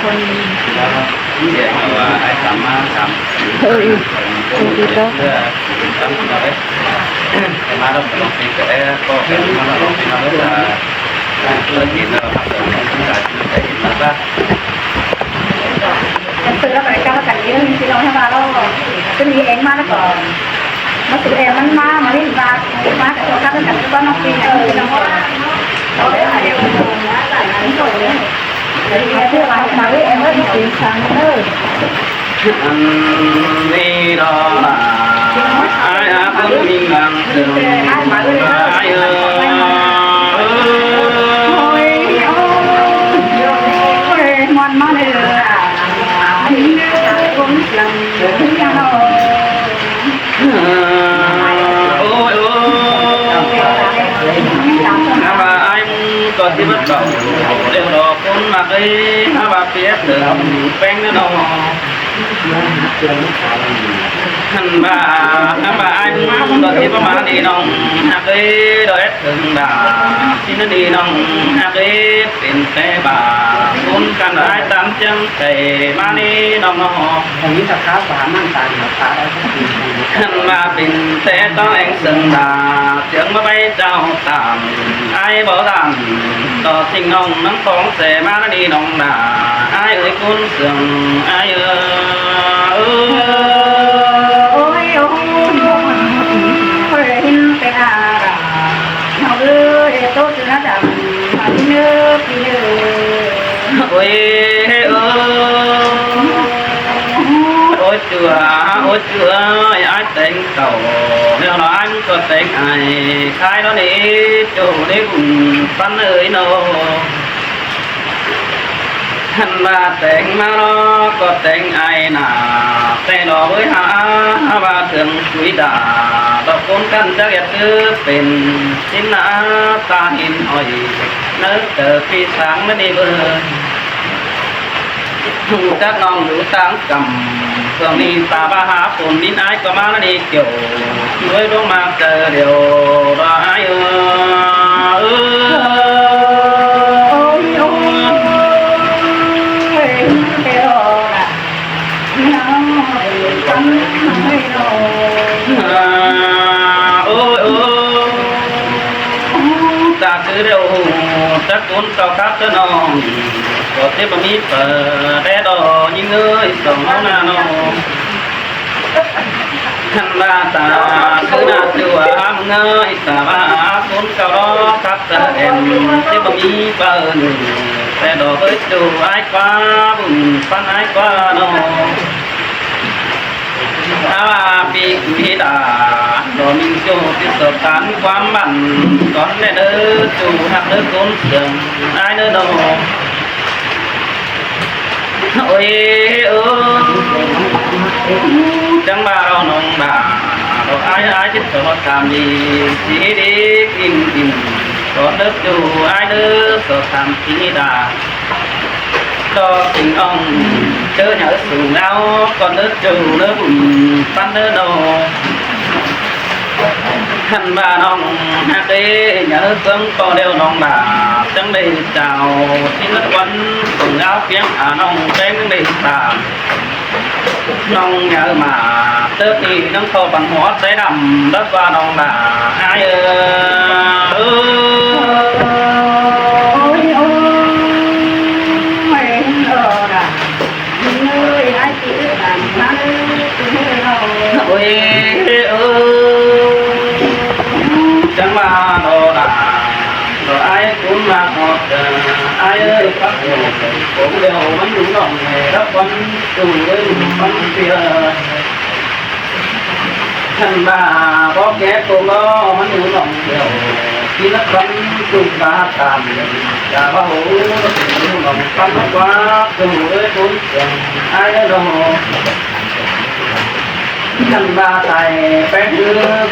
ຄົນ ເອີ ຄົນທີ່ເຈົ້າ ເພິ່ນເລີກໄປກັບກັນເອງ ພີ່ນ້ອງ ຖ້າວ່າເຮົາຂຶ້ນມີເອງມາແລ້ວກໍ ມາສູ່ແອງ ມັນມາ ມາຫຼິ້ນ ມາ ມາກັບໂທລະສັບກັນ ກໍນອກປີນ ພີ່ນ້ອງ ເອີ ເອົາເດີ ເອົາເດີ ເອົາເດີ ເອົາເດີ ເອົາເດີ ເອົາເດີ ເອົາເດີ ເອົາເດີ ເອົາເດີ ເອົາເດີ ເເປັນແຕ່ບາດ ບຸນກັນຫຼາຍຕາມຈັງໃຈມານີ້ນ້ອງເນາະ ບໍ່ມີສະຖາບານນັ້ນຕາມຫາພະໄດ້ສັກທີ ຄັນວ່າເປັນແຕ່ຕ້ອງແອງເຊິ່ງດາ ເຈີງມາໄປເຈົ້າຕາມ ອ້າຍບໍ່ຕາມ ຕໍ່ສິ່ງນ້ອງນຳຂອງແສມານີ້ນ້ອງດາ ອ້າຍເອີຍ ຄຸນເຊື່ອງ ອ້າຍເອີຍ ໂອ້ຍ ໂອ້ຍ ໂອ້ຍ ເຫັນແຕ່ດາດາ ນ້ອງເອີຍ ໂຕຈະນະດຳ ມາເນີ ພີ່ເນີ ໂອ້ຍ ເອີຍ ໂອ້ຍ ເອີຍ ໂອ້ຍ ເອີຍ ໂອ້ຍ ເອີຍ ໂອ້ຍ ເອີຍ ອ້າຍແຕ່ງເຂົ້າ ແລ້ວເນາະ ອ້າຍມັນກໍແຕ່ງອ້າຍ ຂາຍເນາະນີ້ ໂຈ້ ໄດ້ບຸນປັນເອີຍເນາະ. ຄັນວ່າແຕ່ງມາເນາະ ກໍແຕ່ງອ້າຍໜ້າ ແຕ່ງດອກເອີຍຫາ ວ່າເຄື່ອງຄຸຍດາ ດອກຄົນກັນຈັກຢາກຄືເປັນ ສິນໜ້າຕາຫີນອ້ອຍ ເນີເຕີພີ່ສາງມະນີເອີຍ ຮູ້ຈັກນ້ອງຢູ່ຕ່າງກຳ ຊ່ວງນີ້ຕາມາຫາຝົນ ດິນອ້າຍກໍມານະນີ້ ໂຈ ໂດຍລົງມາເຈີດຽວດອກອ້າຍເອີຍ ໂອ້ຍ ໂອ້ຍ ໂອ້ຍ ໂອ້ຍ ໂອ້ຍ ຕາຄືດຽວຮູ້ຈັກຄົນເກົ່າຄັກເດີນ້ອງ ກໍເຈັບບໍ່ມີເປີແດ່ດອກຍິງເອີຍ ສອງເຮົາໜ້ານ້ອງ. ຄັນວ່າຕາຄືໜ້າຕົວຫາມເງີຍ ຕາວ່າຄົນເກົ່າດອກຄັກເດີແອນ ເຈັບບໍ່ມີເປີໜຶ່ງ ແຕ່ດອກເອີຍໂຈອ້າຍກວ່າ ບຸນປັນອ້າຍກວ່ານ້ອງ. ຖ້າວ່າປີກມີດາ ດອກມິງໂຈຕິດສະຖານຄວາມບັນ ກ່ອນແດ່ເດີໂຈຮັກເດີຄົນເຊື່ອງອ້າຍເດີນ້ອງ. ໂອ້ຍ ເອີ ຈັ່ງວ່າເຮົານ້ອງດາ ດອກອ້າຍ ອ້າຍຈິດສອດຖາມດີ ຊິດີກິນກິນ ກໍເດີໂຈອ້າຍເດີ ສອດຖາມສີດາ ດອກສິງອ່ອງ ເຈີໃຫຍ່ສູງແລ້ວ ກໍເດີໂຈເດີບຸນປັນເດີນ້ອງ. ຄັນວ່ານ້ອງຮັກເດ ເຢີເບິ່ງກໍແລ້ວນ້ອງຫຼ້າ ຈັ່ງໄດ້ເຈົ້າ ຊິເງິນວັນ ສົ່ງຍາວພຽງອາ ນ້ອງແປ້ງໄດ້ຕາມ ນ້ອງຍາມາ ເຕີບນີ້ນ້ອງຂໍບັນຫົວໃຈດຳ ລັດວ່ານ້ອງຫຼ້າ ອ້າຍເອີຍ ໂອ້ຍ ໂອ້ຍ ເອີ ລະ ເອີຍ ອ້າຍຕິດຕາມມາເລີຍ ໂອ້ຍ ເອີ ຈັ່ງວ່າໂດລາ ໂດອ້າຍຄຸນມາຮອດເດີ ອ້າຍເອີຍ ປັກໂດ ໂດດຽວມັນຢູ່ໜອງແມ່ ລັບວັນ ຕູເດີ ມັນເສຍ ຄັນວ່າບໍ່ແກ້ໂຕລໍ ມັນຢູ່ໜອງດຽວ ທີ່ນະຄອນຕຸລາການ ຢ່າວ່າໂຫ ຢູ່ໜອງປັນກວ່າ ໂຕເອີຍ ບຸນເຄື່ອງອ້າຍເອີຍເນາະ ຄັນວ່າຕາຍໄປຄື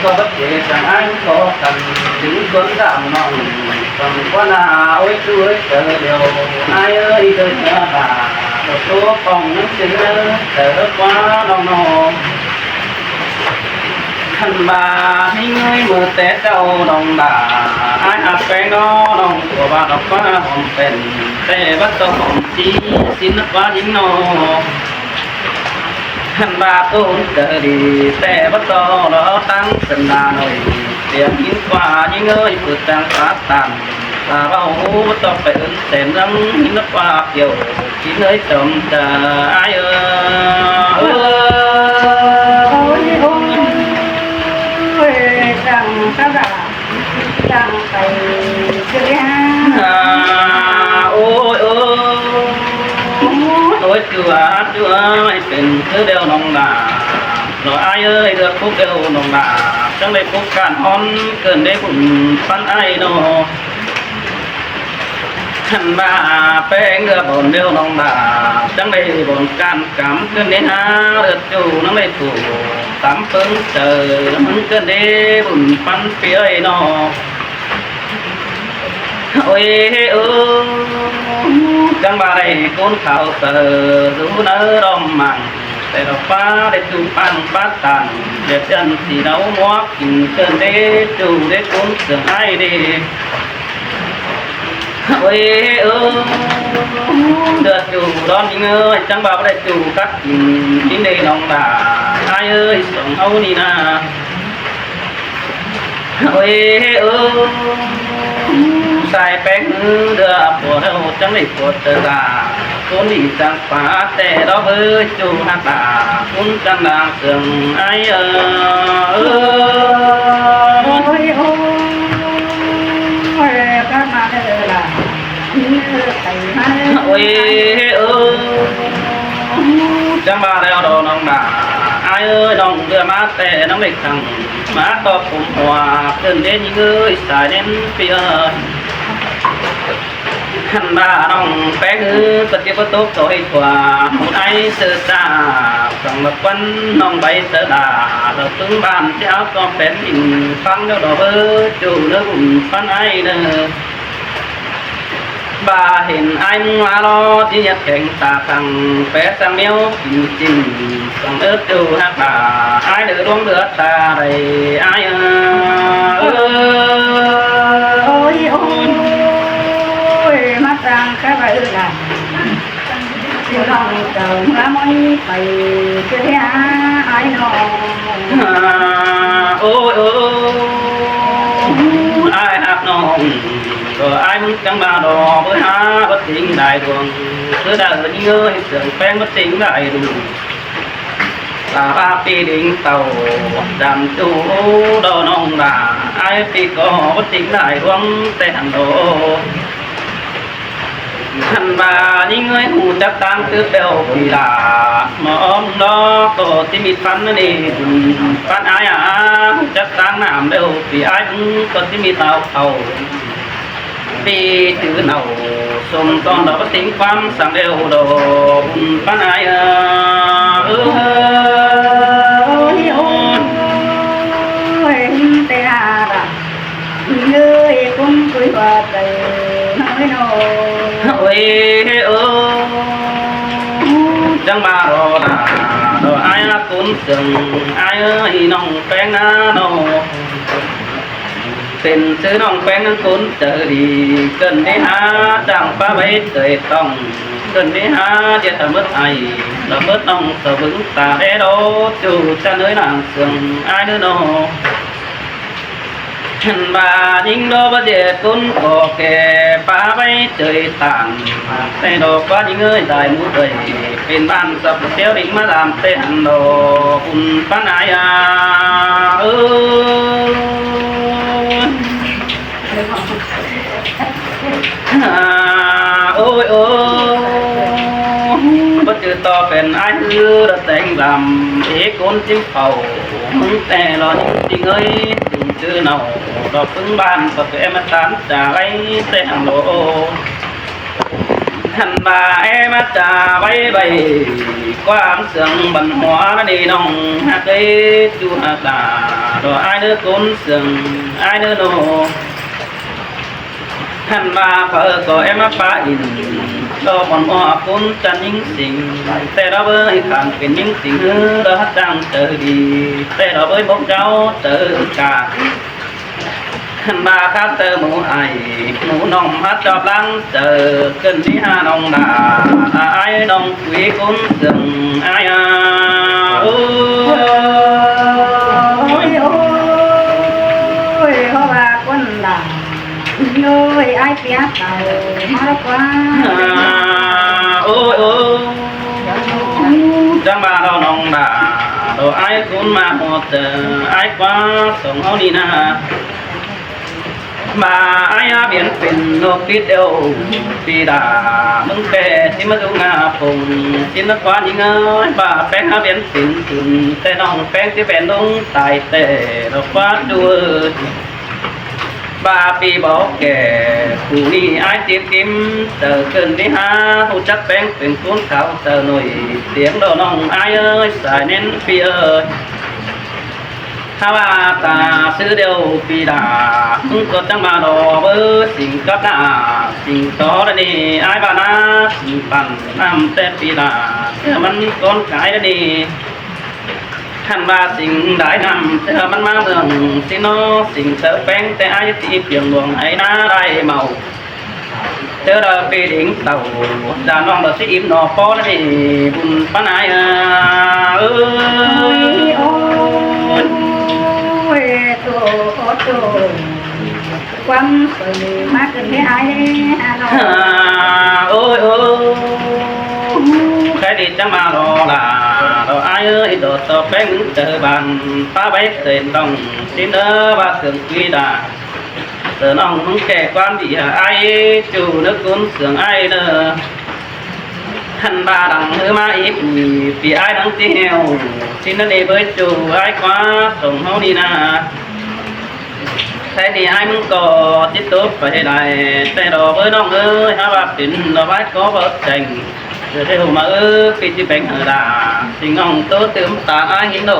ກໍບໍ່ເສຍ ຈັ່ງອ້າຍຂໍກັນ ດຶງສວນດາມນ້ອງ ສຳກວ່າໜ້າ ໂອ້ຍ ຊ່ວຍເຈີດຽວ ອ້າຍເອີຍ ເດີເດີລາ ໂຕຂອງໜັງສືເດີ ເດີກວ່ານ້ອງໆ ຄັນວ່າມີເງິນເມື່ອແຕ່ເຈົ້ານ້ອງຫຼ້າ ອ້າຍຮັກແພງນ້ອງ ບໍ່ວ່າດອກຟ້າຫອມເປັນ ແຕ່ວ່າຕ້ອງມີສິນນະພາບຍິງນ້ອງ ຄັນວ່າຄົນໃຈດີ ແຕ່ວ່າຕ້ອງລໍຕັ້ງສັນດານໜ້ອຍ ສຽງຍິງກວ່າຍິງເອີຍ ເປີດທາງປາກຕັນ ຖ້າເວົ້າຮູ້ບໍ່ຕ້ອງໄປເອີ້ນແຕ່ເມືອງ ຍິງນະພາບ ກ່ຽວ ທີ່ເລີຍຈອມຕາອ້າຍເອີຍ ໂອ້ຍ ໂອ້ຍ ໂອ້ຍ ຈັ່ງຊະດາ ຈັ່ງໄປເສຍ ໂອ້ຍ ໂອ້ຍ ໂອ້ຍ ຈົວ ຈົວ ໃຫ້ເປັນຄືແລ້ວນ້ອງຫຼ້າ ນ້ອງອ້າຍເອີຍ ເລືອກຜູ້ແລ້ວນ້ອງຫຼ້າ ຈັ່ງໄດ້ພົບການຮ້ອນ ເກີນໄດ້ບຸນປັນອ້າຍເນາະ. ຄັນວ່າແປງເຫຼືອບ່ອນດຽວນ້ອງຫຼ້າ ຈັ່ງໄດ້ບ່ອນການກຳ ເກີນໄດ້ຫາເລືອດຢູ່ນ້ອງໄດ້ຜູ້ຕຳເປິງເຈີ ມັນເກີນໄດ້ບຸນປັນເປີຍເນາະ ໂອ້ຍເອີຍ ຈັ່ງວ່າໄດ້ໂກນຂາວເສີ ຢູ່ເນີດອມມັງ ແຕ່ດອກຟ້າໄດ້ຈູບປັນປາກຕັນ ເດືອດເດືອນສີເນົາໝວກ ກິນເກີນເດຈູເດກຸນເຊື່ອງອ້າຍເດ ໂອ້ຍເອີຍ ເດືອດຈູດອນຍິງເອີຍ ຈັ່ງວ່າບໍ່ໄດ້ຈູກັດກິນຍິງເດນ້ອງຫຼ້າ ອ້າຍເອີຍ ສອງເຮົານີ້ນາ ໂອ້ຍເອີຍ ສາຍແປງມືເດືອປວດເຮົາ ຈັ່ງໄດ້ປວດເຕີຕາ ຄົນດີຈັງ ປາແຕ່ດອກເບີຍ ຈູຮັກດາ ຄຸນກັນນາງເຊື່ອງອ້າຍເອີຍ ໂອ້ຍ ໂອ້ຍ ໂອ້ຍ ກັບມາເດີຫຼ້າ ໂອ້ຍເອີຍ ຈັ່ງວ່າແລ້ວດອກນ້ອງຫຼ້າ ອ້າຍເອີຍ ນ້ອງເດືອມາແຕ່ນ້ອງເລັກທັງ ມາຕອບຜົມຫົວ ເອີ້ນເດຍິງເອີຍ ສາຍເນັ້ນເປີຍ ຄັນວ່ານ້ອງແປງເອີຍ ກໍຊິບໍ່ຕົກໂຕໃຫ້ທົ່ວ ໝູນໄອເສີດຕາ ສອງລະຄວັນນ້ອງໃບເສີດດາ ລະປຶງບ້ານທີ່ເອົາຕ້ອງແປນດິນ ຟັງແລ້ວດອກເບີຍ ຈູເດີບຸນປັນໄອເດີ ບາເຫັນອ້າຍມຶງມາລໍ ທີ່ຍາດແຂງຕາຄັງ ແປສັງແມວກິນຈິ້ນ ສອງເອີດຢູ່ຮັກດາ ອ້າຍເດີດວງເດືອຕາໄດ ອ້າຍເອີຍ ໂອ້ຍ ໂອ້ຍ ມາຕັ້ງກະໄວລະ ຊິລອງເຈົ້າເມືອມອຍໄປ ຄືຫາອ້າຍນ້ອງ ໂອ້ຍ ໂອ້ຍ ອ້າຍຮັກນ້ອງ ກໍອ້າຍມຶງຈັ່ງມາດອກ ເບີຫາບໍ່ຕິງໄດ້ດວງ ຄືໄດ້ຍິງເອີຍ ເຊື່ອງແປງບໍ່ຕິງໄດ້ດູ ສາບາປີດິງເຕົ້າ ດຳຈູດອກນ້ອງຫຼ້າ ອ້າຍປີກໍບໍ່ຕິງໄດ້ດວງ ແຕ່ຫັ້ນໂດ ຄັນວ່າຍິງເອີຍ ຮູ້ຈັກຕາງຄືແປ້ວປີຫຼ້າ ມາອ້ອມນອກກໍຊິມີພັນນີ້ ປັນອ້າຍອາ ຮູ້ຈັກຕາງນ້ຳແລ້ວປີອ້າຍ ກໍຊິມີດາວເຂົ້າ ປີຈື່ເນົ່າ ສົມຕອນດອກຕິງຄວາມສັງແລ້ວດອກ ປັນອ້າຍເອີຍ ໂອ້ຍ ໂອ້ຍ ແຕ່ອາລະ ເອີຍ ຄົນຄຸຍວ່າໃຈນ້ອຍນ້ອຍ ໂອ້ຍ ເອີຍ ຈັ່ງມາລໍລາ ດອກອ້າຍນະຄົນເຊິ່ງ ອ້າຍເອີຍ ນ້ອງແປງນານ້ອງ ເປັນຊື່ນ້ອງແປງນາຄົນໃຈດີ ເກີນໄດ້ຫາຈ້າງປາໄວ້ເຕີຍຕ້ອງ ເກີນໄດ້ຫາດຽດຕາເໝິດໄອ ລະເໝິດນ້ອງສະເຫວີງຕາແດ່ດອກ ຈູຈັນເອີຍນາງເຊື່ອງ ອ້າຍເດີນ້ອງ ເຫັນວ່າຍິງດອກບໍ່ເຈຕົນກໍແກ່ ປາໄວ້ເຈີຍຕານ ແຕ່ດອກວ່າຍິງເອີຍ ໄດ້ໝູດເອີຍ ເປັນບ້ານສັບເຊວລິງມາດາມແຕ່ຫັ້ນດອກ ບຸນປານອາຍອາເອີຍ ໂອ້ຍ ໂອ້ຍ ບໍ່ຈື່ຕໍ່ເປັນອ້າຍຄືດອກແຕງດຳ ເອກົນຈິ້ມເປົ່າ ມຶງແຕ່ລອຍຈິງເອີຍ ຈຶ່ງຈື່ເນົ່າ ດອກປຶ້ງບ້ານກໍແຕ່ມາຕາມຈາໄລແຕ່ຫັ້ນໂລ ຫັ້ນວ່າແອມາຈາໄວໄວ ຄວາມເຊື່ອງບັນຫົວນະນີ້ນ້ອງຮັກເອີຍ ຈູຮັກດາ ດອກອ້າຍເດີຄົນເຊື່ອງ ອ້າຍເດີໂນ ຫັ້ນວ່າເຂົາເອີ້ນກໍແອມມາປາອິນ ດອກມ່ອນຫົວຄຸນຈັນຍິງສິງ ແຕ່ດອກເອີຍ ຄັນເປັນຍິງສິງເຮີ ດອກຮັກຈັ່ງໃຈດີ ແຕ່ດອກເອີຍ ບົກເຈົ້າເຈີກາ ຫັ້ນວ່າຂ້າເຈີໝູ່ອ້າຍ ໝູ່ນ້ອງ ມາຈອບຫຼັງເຈີ ເກີນທີ່ຫານ້ອງດາ ອາຍນ້ອງຄຸຍຄຸນເຊິ່ງ ອາຍອາ ໂອ້ຍ ໂອ້ຍ ເພາະວ່າຄົນລາວ ໂອ້ຍ ອ້າຍເປຍເຕົາ ມາລະກວ່າ ໂອ້ຍ ໂອ້ຍ ຈັ່ງວ່າເຮົານ້ອງດາ ເຮົາອ້າຍຄຸນມາຮອດເຈີ ອ້າຍກວ່າສອງເຮົານີ້ນາ ມາອ້າຍອາວຽນເປັນໂລກປິດແລ້ວ ປີດາ ມຶງແປຊິມາດຸງາພົງ ຊິນະຄວານຍິງເອີຍ ວ່າແປ້ງອາວຽນເປັນຂຶ້ນ ແຕ່ນ້ອງແປ້ງຊິແບນລົງຕາຍແຕ່ ດອກວ່າດູເອີຍ ວ່າປີບໍ່ແກ່ ຜູ້ນີ້ອ້າຍຕິດຕິມ ເຈີເກີນທີ່ຫາ ຮູ້ຈັກແປ້ງເປັນຄົນຂາວເຈີໜ້ອຍ ສຽງດອກນ້ອງອ້າຍເອີຍ ສາຍເນັ້ນປີເອີຍ ຖ້າວ່າຕາຊື່ດຽວປີດາ ມຶງກໍຈັ່ງມາດອກເບີ ສິງກັບນາ ສິງຕໍ່ລະນີ ອ້າຍວ່ານາ ສິງປັ່ນນ້ຳແຕ່ປີດາ ເທື່ອມັນກ່ອນກາຍລະນີ ຄັນວ່າສິງໄດ້ນຳ ເທື່ອມັນມາເມືອງສິງນໍ ສິງເຕີແປ້ງ ແຕ່ອ້າຍຊິປຽງຫຼວງ ໃຫ້ນາໄດ້ເມົາ ເຈີເດີປີດິງເຕົາ ດານ້ອງເດີຊິອີມໜໍ່ປໍລະນີ ບຸນປານອ້າຍເອີຍ ໂອ້ຍ ໂອ້ຍ ໂອ້ຍ ໂຕ ໂຕ ຄວາມເປີມາຂຶ້ນໃຫ້ອ້າຍແດ່ ໂອ້ຍ ໂອ້ຍ ໃຜດີຈັ່ງມາລໍຫຼ້າ ລໍອ້າຍເອີຍ ດໍຕໍ່ແປ້ງເຕີບ້ານ ປາໄວ້ເຕີຕ້ອງ ຊິເດີວ່າເຄື່ອງຄຸຍດາ ເຕີນ້ອງມຶງແກ່ຄວາມດີໃຫ້ອ້າຍ ຈູເນີກຸນເຊື່ອງອ້າຍເດີ ຫັ້ນບາດັງເຮີມາອີກ ປີອ້າຍດັງທີ່ແຫ້ວ ຊິນະເດເບີຍຈູອ້າຍກວ່າສອງເຮົານີ້ນາ ໃຊ້ໜີອ້າຍມຶງກໍຕິດຕົກໄປໃຫ້ໄດ້ ແຕ່ດອກເອີຍນ້ອງເອີຍ ຫາວ່າເປັນດອກໄມ້ກໍບໍ່ແຕ່ງ ເດີເດໂຮມາເອີຍ ປີຊິແບ່ງເຮີດາ ສິງນ້ອງໂຕຕື່ມຕາອ້າຍເຫັນດອ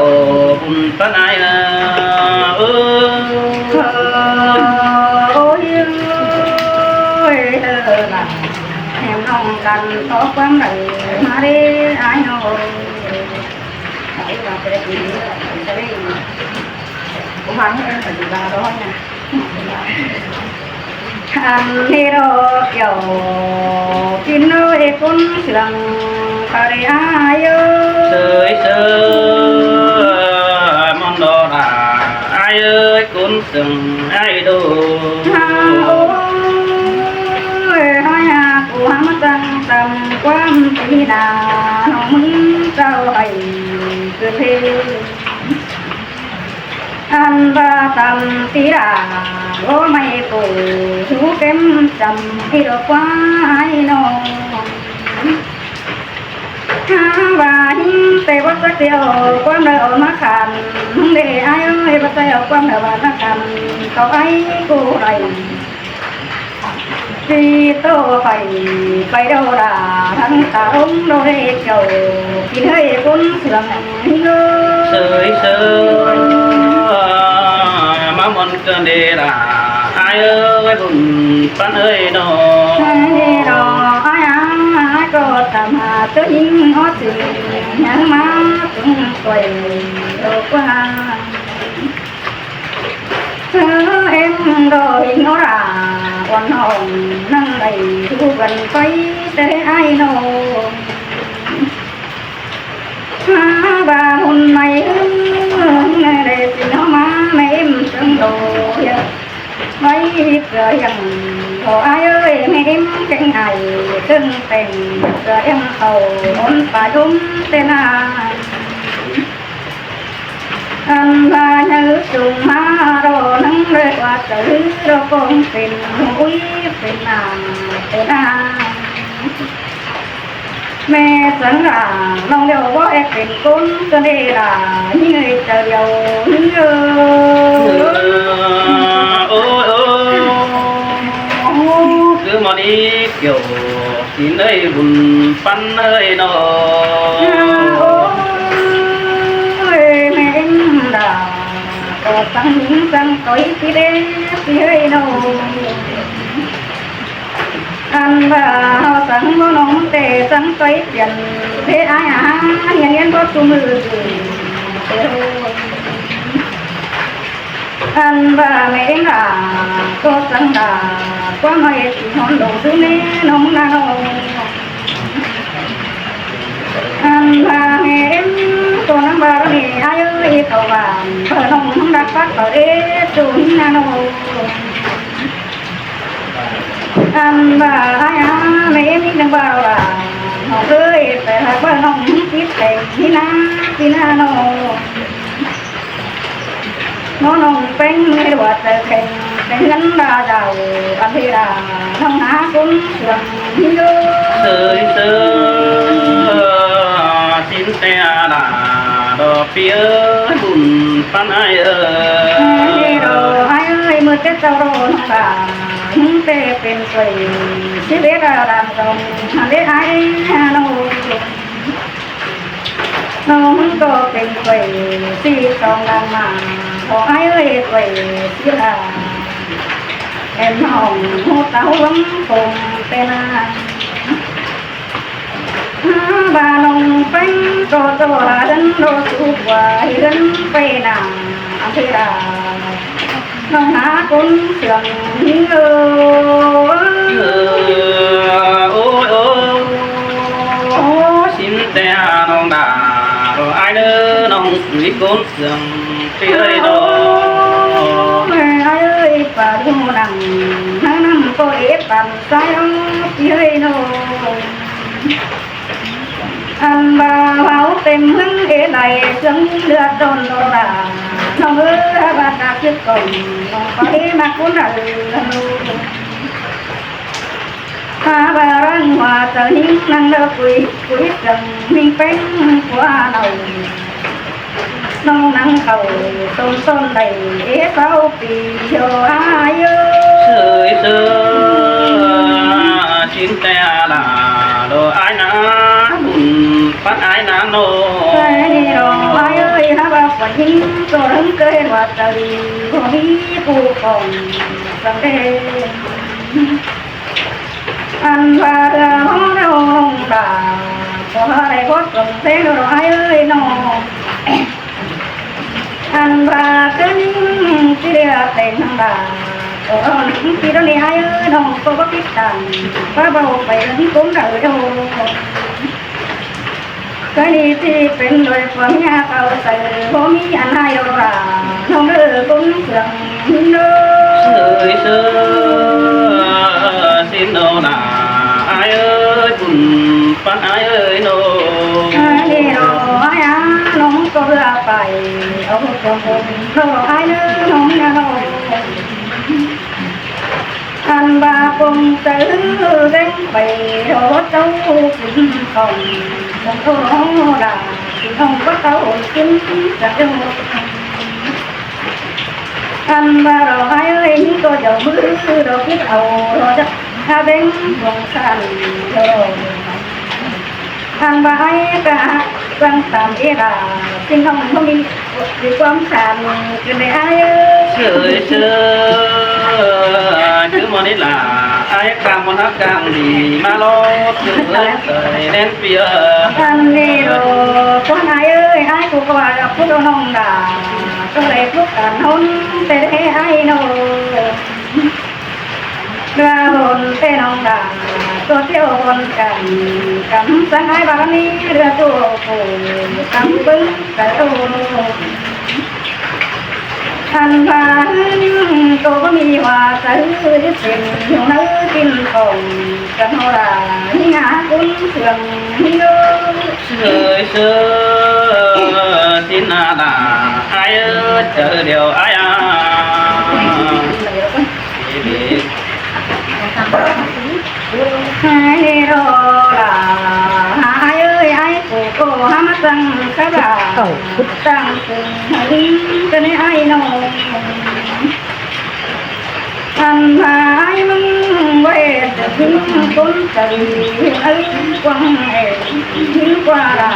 ກບຸນປານອ້າຍເອີຍ ໂອ້ຍ ເອີ ລະ ແຮມນ້ອງກັນຂໍຄວາມໄດ້ມາເດ້ອ້າຍນ້ອງ ອັນນີ້ດອກແກ້ວ ກິນເອີຍກຸນເຊື່ອງ ປະເດອ້າຍເອີຍ ເຊີຍເຊີຍ ມອນດອລາ ອ້າຍເອີຍ ກຸນເຊື່ອງອ້າຍໂດ ໂອ້ຍ ໃຫ້ຫາກູຫາມາຕັ້ງຕຳ ຄວາມຕີໜ້າ ນ້ອງມຶງເຈົ້າໃຫ້ເກີດເພ ອັນວ່າຕຳຕີດາ ບໍ່ໄມ່ໂກ ຫູເຕັມຈຳ ອີດອກຄວາຍນ້ອງ ຫາວ່າຫິງແຕ່ບໍ່ຈັກດຽວ ຄວາມເລີອອກມາຂັນ ເດ້ອ້າຍເອີຍ ບໍ່ໃສ່ເອົາຄວາມເລີອບາດມາຂັນ ເຂົ້າໄປກູໄລ ຊິໂຕໄປ ໄປໂດດາ ທັງຕາລົງໂດເດເຈົ້າ ກິນເຮີຍຄົນເຊື່ອງເຮີ ເຊີຍເຊີຍ ມາມ່ອນເກີນເດລາ ອ້າຍເອີຍ ບຸນປັນເອີຍນ້ອງ ເດລາ ອ້າຍ ອ້າຍກໍຕາມຫາເຈົ້າຍິງຮອດຊິງ ຍັງມາເຖິງຂ້ອຍດອກວ່າ ເອີ ເອັມດອກຫິງໂອລາ ອ່ອນຫ້ອງນັ່ງໄດ້ ດູກັນໄປແຕ່ອ້າຍນ້ອງ ຫາວ່າຮຸ່ນໃໝ່ ເອີ ໄດ້ສິນເຮົາມາ ແມ່ເອັມເຊິ່ງໂດ ໄວ້ເກືອຍັງ ຂໍອ້າຍເອີຍ ແມ່ເອັມແກ່ງອ້າຍ ເຊິ່ງແຕ່ງເກືອຍັງເຂົ້າ ຫົນປາຍົມແຕ່ນາ ອັນວ່າຍາລຶກຈຸງມາລໍນັ່ງເລີຍວ່າຈະລືລໍກອງເປັນຫູອຸຍເປັນນາເປັນນາ ແມ່ສັງລານ້ອງດຽວບໍ່ແອກເປັນຄົນກໍເດລາຍິງເອີຍເຈົ້າດຽວຍິງເອີຍ ໂອ້ຍ ໂອ້ຍ ຄືໝໍນີ້ກ່ຽວ ຊິເລີຍບຸນປັນເອີຍນ້ອງ ໂອ້ຍ ແມ່ນດາ ກໍສັ່ງຍິງສັ່ງຕ່ອຍຊິເດຊິເອີຍນ້ອງ ອັນວ່າເຮົາສັງບໍ່ນ້ອງແຕ່ສັງໄປປ່ຽນເພອາຍອາຫານ ຮຽນຮຽນບໍ່ຊຸມື້ ອັນວ່າແມ່ເອັງລາກໍສັງລາ ຄວາມເຮັດທີ່ຮ້ອນໂດດເນນ້ອງນານ້ອງ. ອັນວ່າແມ່ເອັງກໍນຳວ່າເນ ອາຍເອີຍ ເຂົ້າບ້ານ ເພິ່ນນ້ອງຮັກປັກເຂົາເດ້ ສູນນານ້ອງ. ອັນວ່າອາຍອາ ແມ່ເອັງນີ້ຈັ່ງວ່າວ່າ ນ້ອງເອີຍ ໄປຫາວ່ານ້ອງຕິດແຂງນີ້ນາ ນີ້ນານ້ອງ. ນ້ອງນ້ອງແປ້ງເຮັດວ່າໃຈແຂງ ແຂງເງິນດາດາວ ອັນເວລານ້ອງຫາຄົນເຊື່ອງເດີ ເຊີຍເຊີຍ ສິນແຕ່ອາລາດອກ ພີ່ເອີຍ ບຸນປັນອ້າຍເອີຍ ອ້າຍເອີຍ ມື້ແຕ່ເຊົ້າໂລນ້ອງຫຼາ ແຕ່ເປັນໄປ ຊີວິດອາລາດອກ ຫັ້ນເດ້ອ້າຍນ້ອງ. ນ້ອງກໍເປັນໄຟ ສີສອງນາງມາ ຂໍໃຫ້ເອີຍໄຟສີລາ ແມ່ນນ້ອງຮູ້ຕາຫວງຄົງແຕ່ນາ ຫາວ່ານ້ອງແປ້ງກໍຈະວ່າເດີນໂລສູ່ກວ່າເດີນໄປນາ ເວລາ ນ້ອງຫາຄົນເຊື່ອງເອີ ເອີ ໂອ້ຍ ໂອ້ຍ ໂອ້ຍ ສິນແຕ່ອານ້ອງດາ ໂອ້ຍ ອ້າຍເດີ ນ້ອງມີຄົນເຊື່ອງເອີຍໂດ ໂອ້ຍ ອ້າຍເອີຍ ປາດູນັງ ນາງນຳກໍເອດປັນໃສເອີຍໂດ. ອັນວ່າເວົ້າເຕັມເຮືອນເອໄລ ເຄື່ອງເລືອດດອນໂລດາ ນ້ອງເອີຍ ວ່າຕາຄິດກ່ອນ ນ້ອງໄປມາຄຸນເອີ ຫາວ່າລັງວ່າເຈົ້າຍິງນັ່ງເລີກຄຸຍ ຄຸຍເຄື່ອງມີເປັງກວ່າເຮົາ ນ້ອງນັ່ງເຂົ້າຕົ້ນຕົ້ນໄດ້ເອເຊົາ ປີໂຍອາຍເອີຍ ເຊີຍເຊີຍ ຊິນແຕ່ອາລາໂດອາຍນາ ບຸນປັນອາຍນາໂນ ເອີຍໂດອາຍເອີຍ ຫາວ່າຜູ້ຍິງໂຕເຖິງເກີດວ່າຕະລີ ບໍ່ມີຜູ້ຄອງສຳເລັດ ອັນວ່າເຮືອຮອງເຮົາລົງດາ ບໍ່ໄດ້ບໍ່ສົມເສງໂດອາຍເອີຍເນາະ. ອັນວ່າຄືຍິງທີ່ເຫຼືອແຕ່ງທັງຫຼາຍ ກໍເອົາໜັງທີ່ດອນນີ້ອ້າຍເອີຍ ນ້ອງກໍບໍ່ຄິດຕັ້ງ ວ່າເວົ້າໄປເລື່ອງກົມດາວໂດ ກະນີ້ທີ່ເປັນໂດຍຄວາມຍາກເອົາໃສ່ ບໍ່ມີອັນໃຫ້ດອກຫຼ້າ ນ້ອງເດີຄົນເຊື່ອງເດີ ເຊີຍເຊີຍ ຊິນໂນນາ ອ້າຍເອີຍ ບຸນປັນອ້າຍເອີຍໂນ ອ້າຍເອີຍ ນ້ອງກໍເຫຼືອໄປ ເອົາຄວາມຄົນ ນ້ອງອ້າຍເດີ ນ້ອງນະນ້ອງ ອັນວ່າຄົງເຕີແວ່ງໄປ ໂດເຈົ້າຂຶ້ນຂອງ ຄົງໂຕດາ ຊິນ້ອງບໍ່ເຕົ້າຂຶ້ນຈະເຈົ້າ ອັນວ່າດອກໄມ້ເອີຍ ມີໂຕດຽວມື ດອກຄິດເອົາ ດອກຈັກ ຖ້າແບ່ງຂອງສັນ ດອກ ທ່ານວ່າອ້າຍກະຟັງຕາມເອລາ ພີ່ນ້ອງບໍ່ມີ ມີຄວາມສານ ຄືໄດ້ອ້າຍເອີຍ ເຊີຍເຊີຍ ຄືໝໍນີ້ລະ ອ້າຍກາງມນຮັກກາງດີ ມາໂລດ ຄືເອີຍເອີຍ ແໜ້ນປີເອີຍ ທ່ານນີ້ໂລດ ຄົນອ້າຍເອີຍ ອ້າຍກູກະວ່າດອກ ຜູ້ນ້ອງດາ ໂຕໄດ້ພົບກັນຫົນ ແຕ່ໄດ້ອ້າຍໂນ ເຮືອຫົນແຕ່ນ້ອງດາ ຕົວທ່ຽວຫົນກັນ ກຳສັງອ້າຍບາລະມີ ເຮືອຕົວໂກ ກຳປຶງກະໂຕ ອັນວ່າໜຶ່ງໂຕບໍ່ມີວ່າ ຈະຮືເປັນຢູ່ໃນກິນຂອງ ກັນເຮົາລາ ມີຫາຄຸນເຊື່ອງເດີ ເຊີຍເຊີຍ ຊິນອາດາ ອ້າຍເອີຍ ເຈີດຽວອ້າຍອາ ຫາຍໂລລາ ຫາຍເອີຍ ຫາຍກູໂກ ຫາມາຕັ້ງຄະບາ ຕັ້ງເຊິ່ງໃຫ້ລິງກັນໃນອ້າຍນ້ອງ ອັນຫາຍມຶງເວດ ຍິງຄົນໃຈ ເອີຍ ກວ້າງແອ ຍິງກວ່າລາ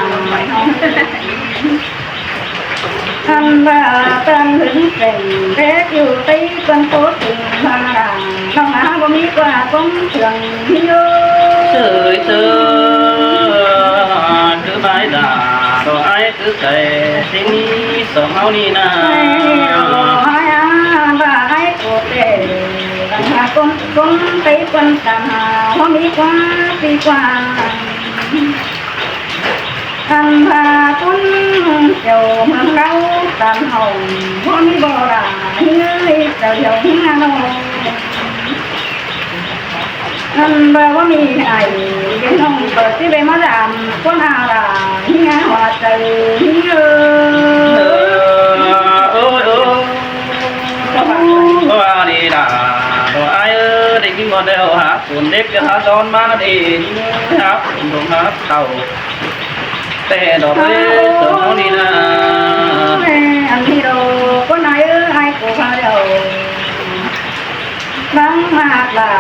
ເອີຍ ອັນວ່າເພິ່ນເປັນເດັກຢູ່ໃຕ້ເພິ່ນໂຕເປັນພາລະ ນ້ອງຫາບໍ່ມີກວ່າກົງເຄື່ອງມີຢູ່ ເຊີຍເຊີຍ ຄືບາຍດາ ດອກອ້າຍຄືໃສ ຊິມີສອງເຮົານີ້ນາ ໃຫ້ເອົາອ້າຍວ່າອ້າຍໂກເຕ ອັນວ່າກົງ ກົງໄປເພິ່ນຕາມຫາ ບໍ່ມີກວ່າ ດີກວ່າ ອັນວ່າຄົນເຈົ້າເມືອງລາວຕາມເຮົາ ບໍ່ມີບໍ່ລາເຮີ້ຍ ເຈົ້າດຽວເຮືອນ້ອງ ອັນວ່າບໍ່ມີອ້າຍເປັນນ້ອງ ເປີດຊິໄປມາດາມຄົນອາລາເຮືອຫົວໃຈເຮີ້ຍ ເອີ ເອີ ເອີ ວ່ານີ້ລະ ດອກອ້າຍເອີຍ ໄດ້ຍິນບໍ່ແລ້ວ ຫາ ຄົນເດັກຈະຫາດອນມານັ້ນເອງ ຮັບລູກຮັບເຕົ້າ ແຕ່ດອກເອີຍ ເຈົ້າເຮົານີ້ນາ ອັນນີ້ດອກຄົນອ້າຍເອີຍ ອ້າຍກໍພາເຈົ້າ ນາງມາກລາ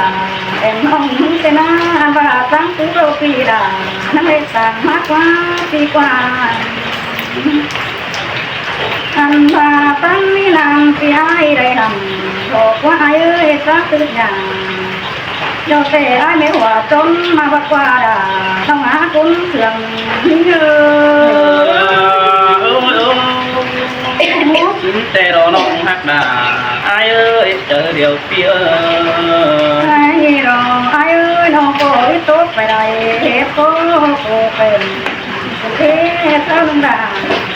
ແອມຫ້ອງເສນາ ອັນວ່າຕັ້ງຕູໂລປີດາ ນາງເຮັດສ້າງມາກວ່າປີກວ່າ ອັນວ່າຕັ້ງນີ້ນາງທີ່ອ້າຍໄດ້ນຳ ບອກວ່າອ້າຍເອີຍ ສາທຸຢ່າງ ດຽວແຕ່ອ້າຍແມ່ຫົວຈົນມາບັກກວ່າດາ ຕ້ອງຫາຄົນເຄື່ອງເດີ ແຕ່ລໍນ້ອງຮັກດາ ອ້າຍເອີຍ ເຈີດຽວປີເອີຍ ອ້າຍລໍອ້າຍເອີຍ ນ້ອງກໍອີຕົກໄປໄດ້ ເຮັດກໍບໍ່ເປັນ ເຮັດເທົ່ານ້ອງດາ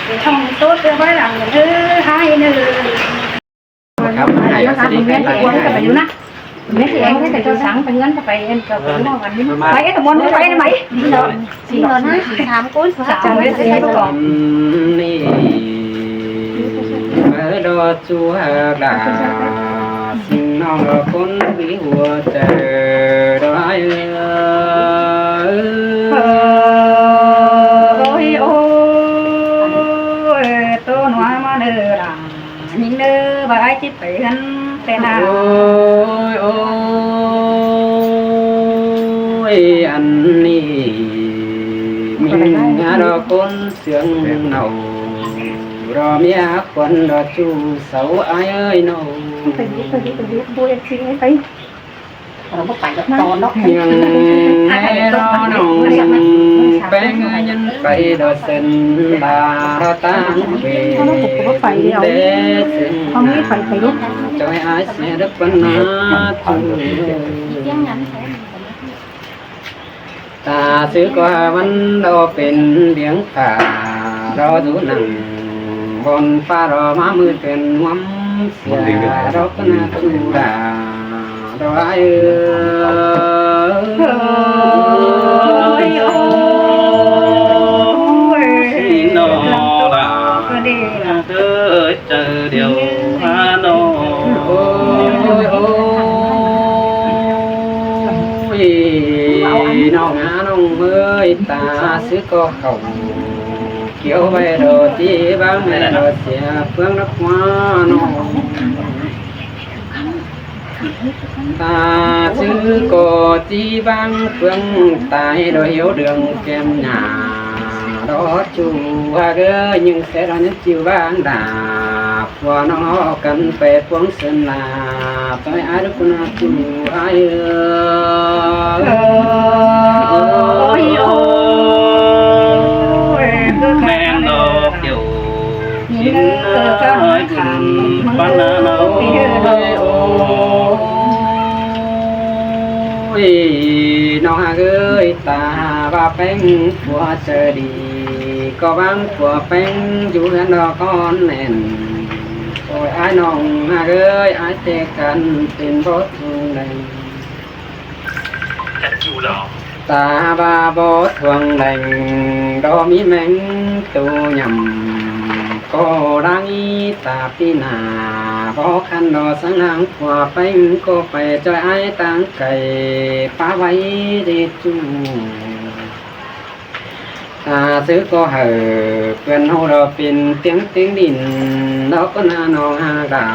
ຊິຕ້ອງໂຕດເທື່ອໄວ້ຫຼັງເດີ ອ້າຍເດີ. ຄັບ ໃຫ້ເອົາສະເດັດໄປ ແມ່ຊິເອັງກໍໄປຢູ່ນະ ແມ່ຊິເອັງໃຫ້ໄປເຈົ້າສັງໄປເຮືອນກໍໄປ ເອີ ກໍໄປເວົ້າກັນ ໄປເອັດຕະມົນໄປໄດ້ໄໝ ສີ່ຮ້ອຍຫ້າສິບສາມຄົນ ສາມຄົນ ນີ້ ເອີ ດອກຈູຮາກດາ ສິ່ງນ້ອງດອກຄົນທີ່ຫົວໃຈດອກອ້າຍເອີຍ ໂອ້ຍ ໂອ້ຍ ໂຕໜວມາເດີຫຼາ ຍິງເດີ ວ່າອ້າຍຊິໄປເຮືອນແຕ່ນາ ໂອ້ຍ ໂອ້ຍ ອັນນີ້ມີເມຍດອກຄົນເຊື່ອງເນົ່າ ດອກເມຍຄວັນດອກຈູເສົາ ອ້າຍເອີຍນ້ອງ ໄປ ໄປ ໄປ ບໍ່ເອັດຊິໄປ ເອີ ບໍ່ໄປດອກຕອນເນາະ ຍັງແລດອກນ້ອງ ແປ້ງເງິນໄປດອກເຊັນດາຕາງເວ ເຂົາບໍ່ໄປເດ ເຂົາມີໄປໄປຢູ່ ຈອຍອ້າຍເສຍດອກປັນນາຈູ ຕາຊື່ກໍຫາວັນດອກເປັນດຽງຜາ ດອກຢູ່ນັ່ງບ່ອນຟ້າ ດອກມາມືເປັນນວມເສຍ ດອກນາຈູດາ ດອກອ້າຍເອີຍ ໂອ້ຍ ໂອ້ຍ ນ້ອງດາ ເອີຍ ເຈີດຽວຫານ້ອງ ໂອ້ຍ ໂອ້ຍ ໂອ້ຍ ນ້ອງຫານ້ອງເອີຍ ຕາຊື່ກໍເຂົ້າ ກ່ຽວໄວ້ດອກທີ່ບາງແມ່ນດອກເສຍເຟືອງນະຄວານ້ອງ ຕາຊື່ກໍທີ່ບາງເຟືອງ ຕາຍດອກຫຽວເດືອງແກ້ມຫຍ້າ ດອກຈູຫາກເອີຍ ຍິງແສດອກຍັງຈິວບາງດາ ພວກນ້ອງອອກກັນໄປພວງເຊີນລາ ຕ້ອຍອາຍດອກຄຸນນາຈູອ້າຍເອີຍ ໂອ້ຍ ໂອ້ຍ ໂອ້ຍ ແມ່ນດອກດຽວ ຊິນເອີຍ ປານນາເນາະ ໂອ້ຍ ໂອ້ຍ ນ້ອງຫາກເອີຍ ຕາວ່າແປ້ງຜົວໃຈດີ ກໍຫວັງຜົວແປ້ງຢູ່ເຮືອນດອກອ່ອນແໜ້ນ ໂອ້ຍ ອ້າຍນ້ອງຫາກເອີຍ ອ້າຍແຕ່ກັນເປັນບໍ່ທຸງແດງ ຕາວ່າບໍ່ທວງແດງ ດອກມີແມງໂຕຫຍ້ຳ ກໍລາງອີຕາປີໜ້າ ບໍ່ຄັນດອກສັງນາງຜົວແປ້ງ ກໍໄປຈອຍອ້າຍຕ່າງໄກ ປະໄວ້ເດຈູ ຕາຊື່ກໍໃຫ້ເພື່ອນເຮົາດອກເປັນຕຽງເຕັງດິນ ດອກກໍໜ້ານ້ອງຫາກດາ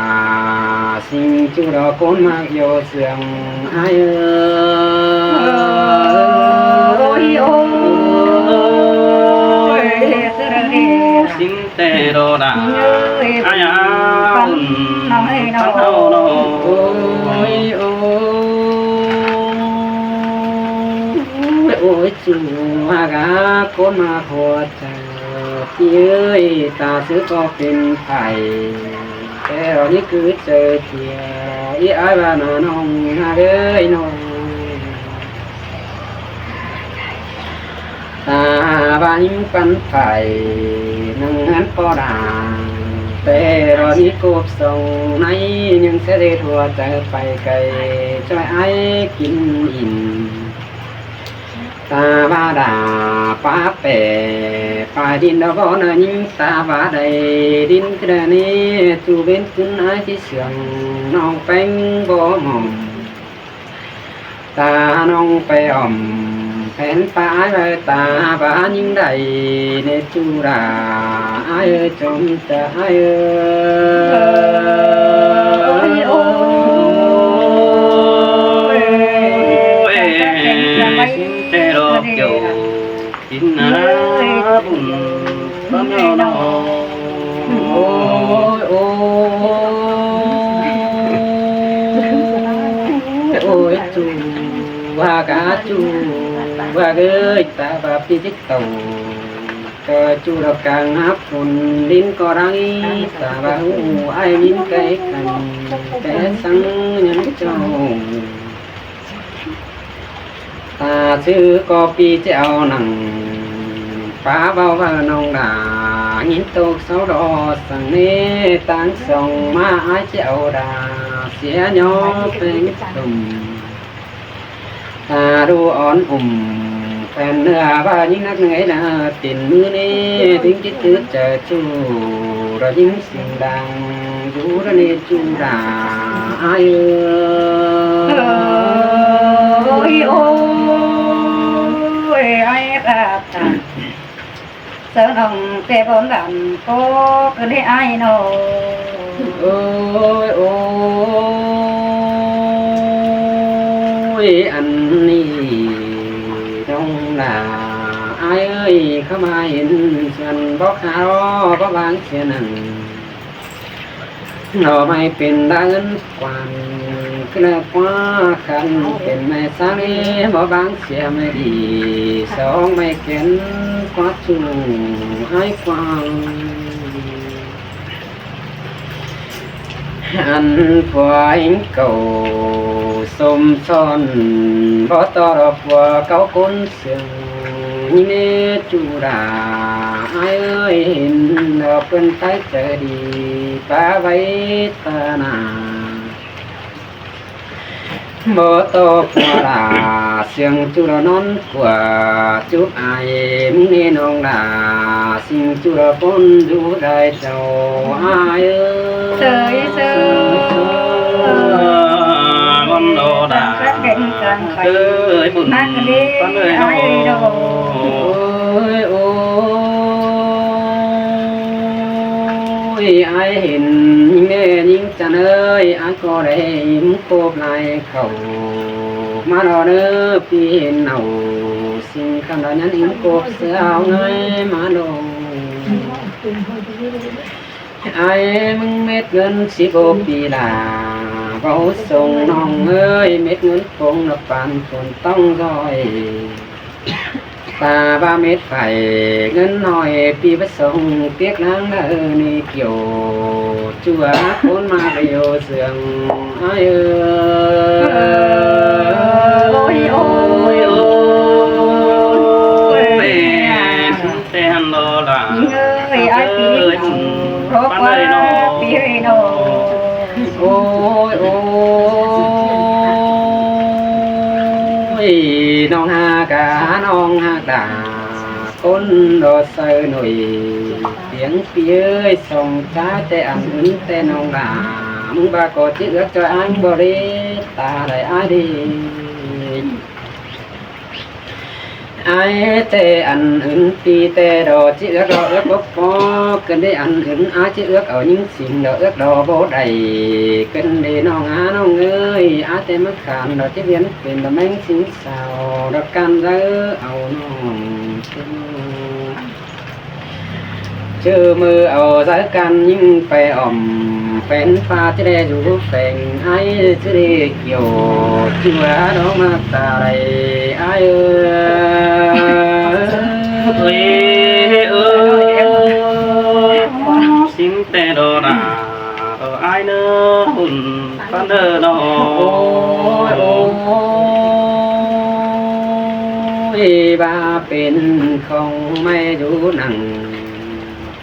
ຊິງຈູດອກຄົນມັກໂຢເຊື່ອງ ອ້າຍເອີຍ ໂອ້ຍ ໂອ້ຍ ຊິງແຕ່ດອກດາ ອ້າຍອາ ຂວັນນ້ອງເອີຍເນາະ ຂວັນເຮົາເນາະ ໂອ້ຍ ໂອ້ຍ ໂອ້ຍ ໂອ້ຍ ຈູຮັກອາ ຄົນມາຫົວໃຈ ພີ່ເອີຍ ຕາຊື່ກໍເປັນໄຜ ແຕ່ລະນີ້ຄືເຈີເທຍ ອີອ້າຍວ່ານານ້ອງນາເອີຍນ້ອງ ຕາວ່າຍິງປັນໄປ ນັ່ງເຮືອນກໍດາ ແຕ່ລະນີ້ກົບສອງໃນ ຍັງສະເດັດຫົວໃຈໄປໄກ ຊ່ວຍອ້າຍກິນອີ່ມ ຕາວ່າດາປາແປ ປາດິນດອກບໍ່ນາຍິງ ຕາວ່າໄດ້ດິນກະເດນີ້ ຈູເວັນຂຶ້ນອ້າຍຊິເຊື່ອງ ນ້ອງແປ້ງບໍ່ໝອງ ຕານ້ອງໄປອ້ອມ ແຜ່ນປາອ້າຍໄວ້ ຕາວ່າຍິງໄດ້ເນ ຈູດາອ້າຍເອີຍ ຈົ່ມຈະອ້າຍເອີຍ ໂອ້ຍ ໂອ້ຍ ແຕ່ດອກເຈົ້າ ກິນນາບຸນຕອນເນາະ ໂອ້ຍ ໂອ້ຍ ໂອ້ຍ ຈູວ່າກະຈູວ່າເອີຍ ຕາບາບຕິດຕິດໂຕ ກໍຈູດອກກາງຮັບຝົນ ດິນກໍໄດ້ ຕາບາບຮູ້ອ້າຍຍິນໄກກັນ ແຕ່ສັງຍັງເຈົ້າ ຕາຊື່ກໍປີເຈົ້ານັ່ງ ປາເວົ້າວ່ານ້ອງດາ ຍິນຕົກເຊົາດອກສັງເນ ຕ່າງສອງມາອ້າຍເຈົ້າດາ ເສຍຍໍແປງຕຸ່ມ ຕາດູອ່ອນອຸ່ມ ແຟນເນື້ອວ່າຍິງນັກເໜືອຍນາ ເປັນມື້ນີ້ຈຶ່ງຄິດຖືກຈະຈູດ ລະຍິງສຽງດັງ ຢູ່ລະເນຈູດາອ້າຍເອີຍ ໂອ້ຍ ໂອ້ຍ ອ້າຍລາດຕາ ເຊີນອອງແຕ່ບ່ອນບ້ານ ໂກກະເດອ້າຍນ້ອງ ໂອ້ຍ ໂອ້ຍ ອັນນີ້ນ້ອງຫຼ້າ ອ້າຍເອີຍ ເຂົ້າມາເຫັນສວນ ບໍ່ຄາວ ບໍ່ວາງເສຍໜັງ ໜໍ່ໄມ້ເປັນດາເງິນກວານ ຄືເນື້ອຄວ້າຄັນ ເປັນໄມ້ສາລີ ບໍ່ບາງເສຍໄມ້ດີ ສອງໄມ້ແກ່ນ ກວາດຈູອ້າຍກວ້າງ ອັນຜົວເອົາສົມຊ້ອນ ບໍ່ຕໍ່ດອກຜົວເກົ່າຄົນ ເຊື່ອງເນຈູດາ ອ້າຍເອີຍ ເຫັນດອກເພິ່ນໄປໃຈດີ ປາໄວ້ຕາໜ້າ ບໍ່ຕໍ່ຜົວຫຼ້າ ເຊື່ອງຈູດານອນກວ່າ ຈູບອ້າຍ ມຶງເນນ້ອງຫຼ້າ ຊິງຈູດາປົນຢູ່ໄດ້ເຈົ້າ ອ້າຍເອີຍ ເຊີຍ ເຊີຍ ວັນໂດດາ ເອີຍ ບຸນປັນເອີຍເນາະ ໂອ້ຍ ໂອ້ຍ ອ້າຍເຫັນຍິງແມ່ຍິງຈັນເອີຍ ອ້າຍກໍໄດ້ອີ່ມກົບຫຼາຍເຂົ້າ ມາລໍເດີ ປີເຫັນເອົາ ສິ່ງຄຳລະຍັນອີ່ມກົບເສືອເອົາເງີຍມາລົງ ອ້າຍ ມຶງເມັດເງິນສິບຫົກປີຫຼ້າ ເວົ້າສົ່ງນ້ອງເອີຍ ເມັດເງິນປົງລະປານຝົນຕ້ອງດອຍ ຕາວ່າເມັດໄຟເງິນໜ້ອຍ ປີປະສົງປຽກນາງເດີນີ້ກ່ຽວ ຈົວຄົນມາກະໂຍເຊື່ອງ ອ້າຍເອີຍ ໂອ້ຍ ໂອ້ຍ ໂອ້ຍ ແຕ່ຫັ້ນລໍລະ ເອີຍ ອ້າຍປີນີ້ ຂໍກວ່າປີເອີຍນ້ອງ ໂອ້ຍ ໂອ້ຍ ນ້ອງຫາກາ ນ້ອງຫາກາ ຄົນລໍໃສ່ໜ້ອຍ ປຽງປີເອີຍ ສອງຕາແຕ່ອັນອື່ນແຕ່ນ້ອງຫຼ້າ ມຶງວ່າກໍຈິເອືອກຈອຍອ້າຍບໍ່ເດ ຕາໄດ້ອ້າຍເດ ອ້າຍແຕ່ອັນອື່ນປີແຕ່ດໍຈິເອືອກດໍເອືອກບໍ່ພໍ ເກີນໄດ້ອັນອື່ນອ້າຍຈິເອືອກເອົາຍິງສິງ ດອກເອືອກດໍບໍ່ໄດ້ ເກີນໄດ້ນ້ອງອານ້ອງເອີຍ ອ້າຍແຕ່ມາຂານ ດອກຈິວຽນເປັນດອກແມງສິງສາວ ດອກການເດີເອົານ້ອງເປັນ ຈື່ມືເອົາໃຈກັນຍິງໄປອ້ອມ ເປັນຟ້າທີ່ໄດ້ຢູ່ແຝງ ອ້າຍຊິໄດ້ກ່ຽວ ຊື່ວ່ານ້ອງມາຕາໄດ້ ອ້າຍເອີຍ ເອີຍ ເອີຍ ຊິງແຕ່ດອນາ ດອກອ້າຍເນີ ບຸນປານເດີນ້ອງ ໂອ້ຍ ໂອ້ຍ ວ່າເປັນຂອງໃໝ່ຢູ່ນັງ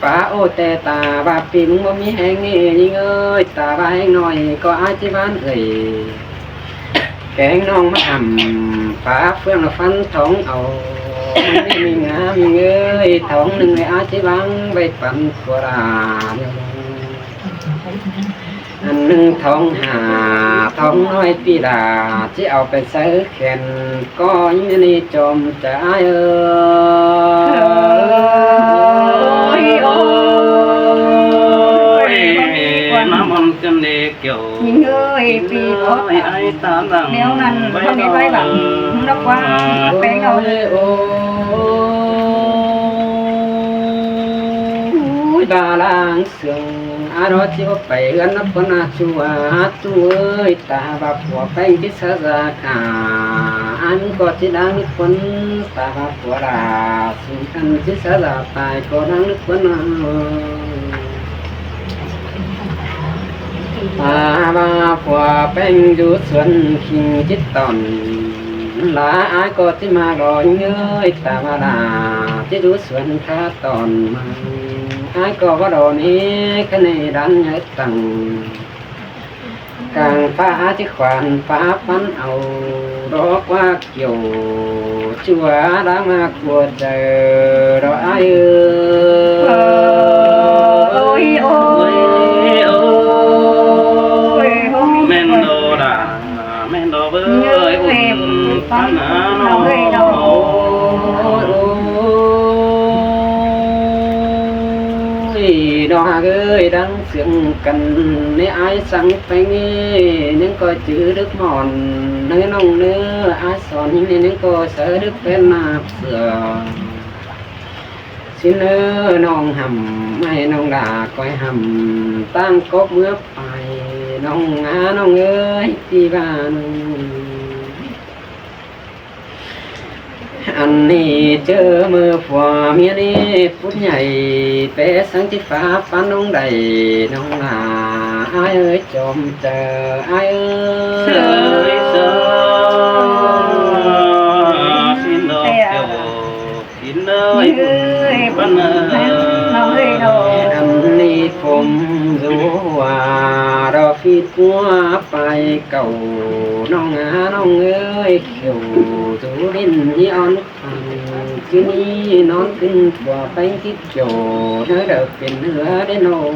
ປາໂອແຕ່ຕາວ່າປີມຶງບໍ່ມີແຮງນີ້ຍິງເອີຍ ຕາວ່າແຮງໜ້ອຍກໍອາດຊິຫວານເອີຍ ແກງນ້ອງມາຫຳ ປາເຟືອງລະຟັນທອງເອົາ ມັນມີງາມຍິງເອີຍ ທອງໜຶ່ງອາດຊິວາງໄວ້ປັນຜົວຫຼານ ອັນໜຶ່ງທອງຫ້າ ທອງນ້ອຍປີດາ ຊິເອົາໄປໃສ່ແຂນ ກໍຍິງອັນນີ້ຈອມຈະອາຍເອີຍ ໂອ້ຍ ໂອ້ຍ ມາມ່ອນກັນເດກ່ຽວ ຍິງເອີຍ ປີເກາະ ອ້າຍຕາມຫຼັງ ແນວນັ້ນ ເຂົາມີໄວ້ຫວັງ ດອກວ່າແປງເອົາ ໂອ້ຍ ໂອ້ຍ ບາລາງ ເຊື່ອງອາໂນຊິບໍ່ໄປເຮືອນນຳຄົນນາຊົ່ວຕູ້ເອີຍ ຕາວ່າຜົວແປ້ງຊິສາລາກາ ອັນກໍຊິດັງຄົນ ຕາວ່າຜົວລາຊິຄັນຊິສາລາຕາຍກໍດັງຄົນນາ ຕາວ່າຜົວແປ້ງຢູ່ສວນຄິງຈິດຕອນ ລາອາຍກໍຊິມາລໍເງີຍ ຕາວ່າລາຊິຢູ່ສວນຄາຕອນມາ ອາຍກໍວ່າລໍນີ້ຄະເນດັນເຮັດຕັງ ກາງຟ້າອາຊິຂວານຟ້າຟັນເອົາ ດອກວ່າກ່ຽວ ຊົ່ວລາມາກົວໃຈ ດອກອາຍເອີຍ ໂອ້ຍ ໂອ້ຍ ໂອ້ຍ ແມ່ນດອກລາ ແມ່ນດອກເອີຍ ບຸນປານເດີນ້ອງເອີຍ ໂອ້ຍ ໂອ້ຍ ນ້ອງຮັກເອີຍ ດັງເຊື່ອງກັນໃນອາຍສັງແປງນີ້ ຍັງກໍຈື່ດຶກໝອນ ເນີນ້ອງເນີ ອາຍສອນຍິງນີ້ ຍັງກໍເສີດຶກເປັນໜ້າເສືອ ຊິເນີນ້ອງຫຳ ໃຫ້ນ້ອງຫຼ້າກອຍຫຳ ຕັ້ງກົບເມືອໄປ ນ້ອງອານ້ອງເອີຍ ທີ່ວ່ານ້ອງ ອັນນີ້ເຈີມືຜົວເມຍນີ້ປຸດໃຫຍ່ ແປສັງຊິຟ້າປານນ້ອງໃດ ນ້ອງຫຼ້າ ອາຍເອີຍ ຈອມເຈີ ອາຍເອີຍ ເຊີຍ ເຊີຍ ຊິນດອກເຈົ້າ ກິນເອີຍ ເອີຍ ບຸນເອີຍ ນ້ອງເອີຍ ນ້ອງ ອັນນີ້ຜົມຢູ່ວ່າ ດອກຟີດຫົວໄປເກົ່າ ນ້ອງອານ້ອງເອີຍ ຂຽວຢູ່ດິນທີ່ອ່ອນ ຄືນີ້ນອນຂຶ້ນຕົວໄປທີ່ກ່ຽວ ເນີເດີເປັນເຮືອເດ້ນ້ອງ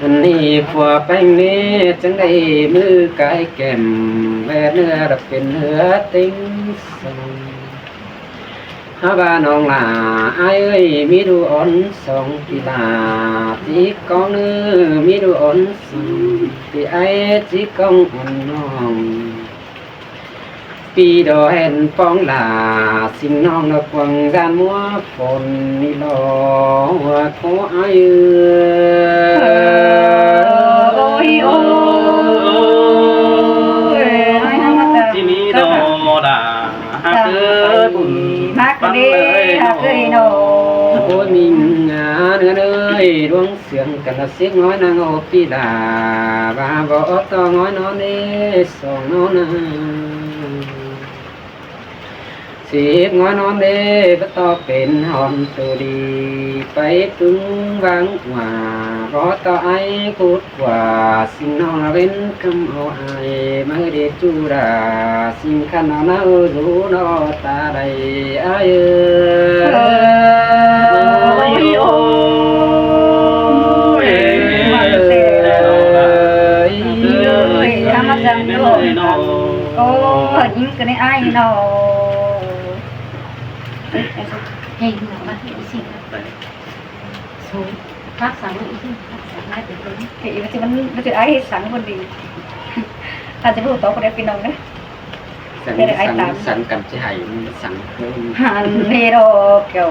ອັນນີ້ຜົວແປ້ງເນ ຈັ່ງໄດ້ມືກາຍແກ້ມ ແວ່ເນື້ອເປັນເຮືອເຕັງສອງ ຫາວ່ານ້ອງຫຼ້າ ອ້າຍເອີຍ ມີດູອ່ອນສອງປີຫຼ້າ ຕີກ້ອງເນີ ມີດູອ່ອນສອງປີ ອ້າຍຕີກ້ອງອ່ອນນ້ອງ ປີດອກແຫ່ນປ່ອງຫຼ້າ ຊິງນ້ອງດອກກວາງຈານມົວຝົນນີ້ລໍ ໂຄອ້າຍເອີຍ ໂອ້ຍ ໂອ້ຍ ຊິມີດອກດາ ຮັກເອີຍ ບຸນມາກເດ້ ຮັກເອີຍນ້ອງ ໂອ້ຍ ມິງງາເນີເອີຍ ດວງ ເຊື່ອງກັນລະສິບງອຍນາງໂອປີດາ ວ່າບໍ່ອອກຕໍ່ງອຍນອນເດ ສອງນ້ອງນາງ ສິບງອຍນອນເດ ບໍ່ຕໍ່ເປັນຫອມໂຕດີ ໄປປຶງວາງວ່າ ບໍ່ຕໍ່ໄອກຸດກວ່າ ສິງນ້ອງລະເວັນຄຳເອົາອາຍ ມາເດຈູດາ ສິງຄັນເອົານາໂອຢູ່ນອຕາໃດ ອາຍເອີຍ ໂອ້ຍ ໂອ້ຍ ທຳມະຈັນໂຕ ໂອ້ຍ ຍິງກະໄດ້ອາຍເນາະ ເຮີຍ ມາອີກຊິ ໂຊຍ ພາກສັງອີກຊິ ພາກສັງໄດ້ເປັນຄົນ ເຮີຍ ມັນຊິ ມັນຊິອາຍເຮັດສັງຄົນດີ ອາດຈະບໍ່ຕອບບໍ່ໄດ້ພີ່ນ້ອງເດີ. ສັງ ສັງ ສັງກັນຊິໃຫ້ມັນສັງເພີ່ມ ຫັນເດດອກເຈົ້າ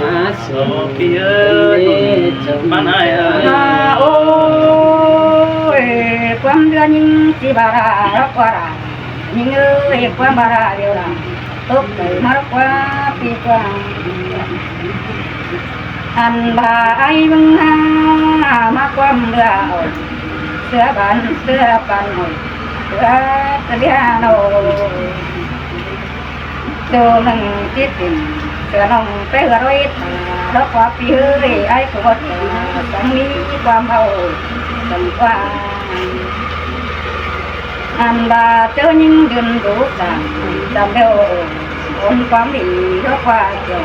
ມາສູ່ພີ່ເອີຍ ເປັນເມຈົມມານາຍເອີຍ. ໂອ້ຍ ຄວາມເດືອຍິງຊິບາລາ ລອກວ່າລາ ຍິງເອີຍ ຄວາມບາລາເວລາ ຕົກໃຈມາລອກວ່າປີກວ່າ ອັນບາໄອມຶງຫາ ມາຄວາມເຫຼືອເອົາ ເສືອບານເສືອປານເອົາ ເສືອກະເລຍໂນ ໂຕໜຶ່ງຕິດດິນ ເສືອໜອງໄປເຮືອຮ້ອຍຕາ ລອກວ່າປີເອີຍ ໄອກວດຕາ ສັງມີຄວາມເອົາສັງກວ່າ ອັນບາເຈີຍິງດຶນດູສາມ ຈຳແລ້ວໂອນຄວາມດີ ລອກວ່າເຈົ້າ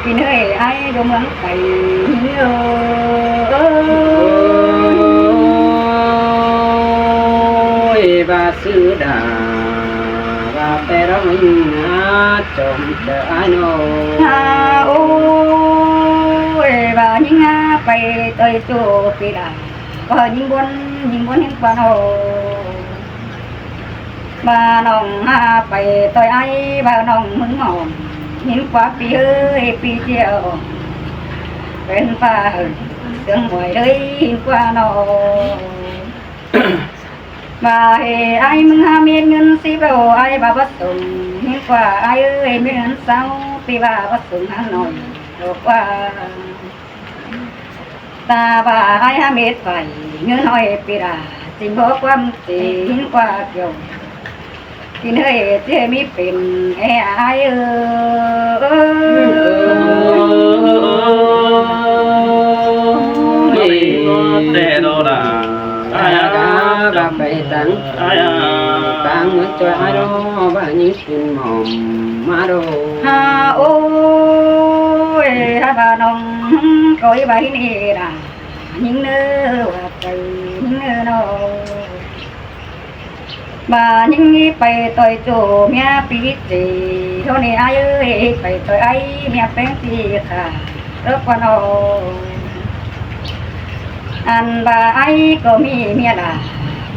ກິນເອີຍ ໄອຢູ່ເມືອງໄກເອີ ໂອ້ຍ ວ່າຊື່ດາ ວ່າແຕ່ລະມື້ໜ້າ ຈົ່ມເຈີອ້າຍນ້ອງ ໂອ້ຍ ວ່າຍິງຫາໄປຕ່ອຍໂຈປີດາ ວ່າຍິງບົນ ຍິງບົນເຫັນກວ່ານ້ອງ ວ່ານ້ອງຫາໄປຕ່ອຍໄອ ວ່ານ້ອງມຶງມອງ ເຫັນກວ່າປີເອີຍ ປີຈຽວ ເປັນຟ້າເອີຍ ເຄື່ອງຫວຍເອີຍ ເຫັນກວ່ານ້ອງ ວ່າເຮ ໄອມຶງຫາເມັດເງິນສິບໂອ ໄອວ່າບໍ່ສົງ ເຫັນກວ່າໄອເອີຍ ເມັດເງິນເຊົາ ປີວ່າບໍ່ສົງຫາໜ້ອຍ ບອກວ່າ ຕາວ່າໄອຫາເມັດໄປ ເງິນຫ້ອຍປີດາ ຈິງບໍ່ຄວາມຈິງກວ່າກ່ຽວ ກິນເຮີຍເຈມີເປັນແອໄອເອີ ແຕ່ໂດລາ ອາຍາກາບາໄປຕັງ ອາຍາ ຕັງເງິນຈອຍອາໂດ ບາຍິງ ເປັນໝອມມາໂດ ຮາໂອຍ ຮາບານ້ອງ ກອຍບາຍນີ້ລະ ຍິງເນີວ່າໄປຍິງເນີນ້ອງ ບາຍິງນີ້ໄປຕ່ອຍໂຈເມຍປີເຈ ໂທນີ້ອາຍເອີຍ ໄປຕ່ອຍໄອເມຍແປ້ງຕີຂາເລິກກວ່ານ້ອງ ອັນບາໄອກໍມີເມຍລາ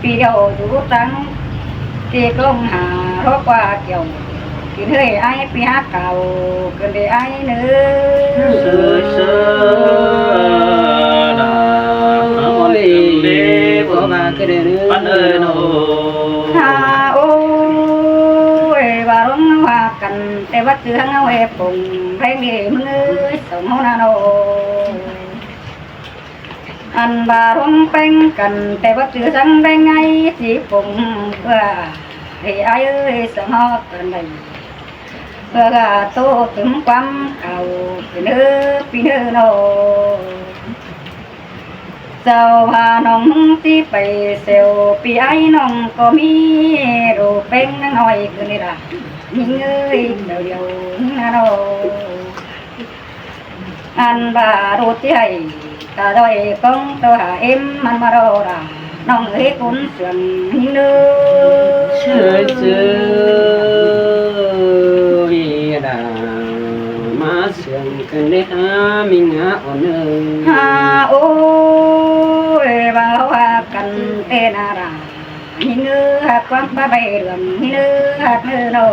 ປີດຽວຢູ່ຕັງ ທີ່ກົງຫາຮອກວ່າກ່ຽວ ກິນເຮີ້ຍອ້າຍ ໄປຫາເກົ່າ ເກີນເດີອ້າຍເນີ. ເຊີຍເຊີຍ ໂອ້ຍ ບໍ່ວ່າຄືເດີເນີ ປັນເອີຍເນາະ. ຫາ ໂອ້ຍ ວ່າລົງເຮົາຫາກັນ ແຕ່ວ່າຈື່ຫາງເຮົາແອປົງ ແພງເດມຶງເອີຍ ສອງເຮົານະເນາະ. ອັນວ່າລົງແປງກັນ ແຕ່ວ່າຈື່ສັງແບງໄງ ຊິປົງເພື່ອໃຫ້ອ້າຍເອີຍ ສະຫອດກັນໄດ້ ເພື່ອໂຕຕື່ມຄວາມເກົ່າ ເປັນເອີ ປີເນີເນາະ. ເຈົ້າວ່ານ້ອງມຶງຊິໄປແຊວ ປີອ້າຍນ້ອງກໍມີ ດູແປງນາງນ້ອຍຄືນີ້ລະ ຍິງເອີຍ ດຽວນະເນາະ. ອັນວ່າໂດດທີ່ໃຫ້ຕາດ້ອຍກອງໂຕຫາເອັມມັນມາໂດລາ ນ້ອງເອີຍຄຸນສວນຍິງເດີ. ເຊີຍເຊີຍ ດາ ມາສວນກັນເດີຫາມິງຫາອ່ອນເອີຍ. ຫາ ໂອ້ຍ ວ່າເຮົາຫາກັນແຕ່ໜ້າດາ ຍິງເອີຍ ຫາກຄວາມປາໃບເດືອນ ຍິງເອີຍ ຫາກເນີເນາະ.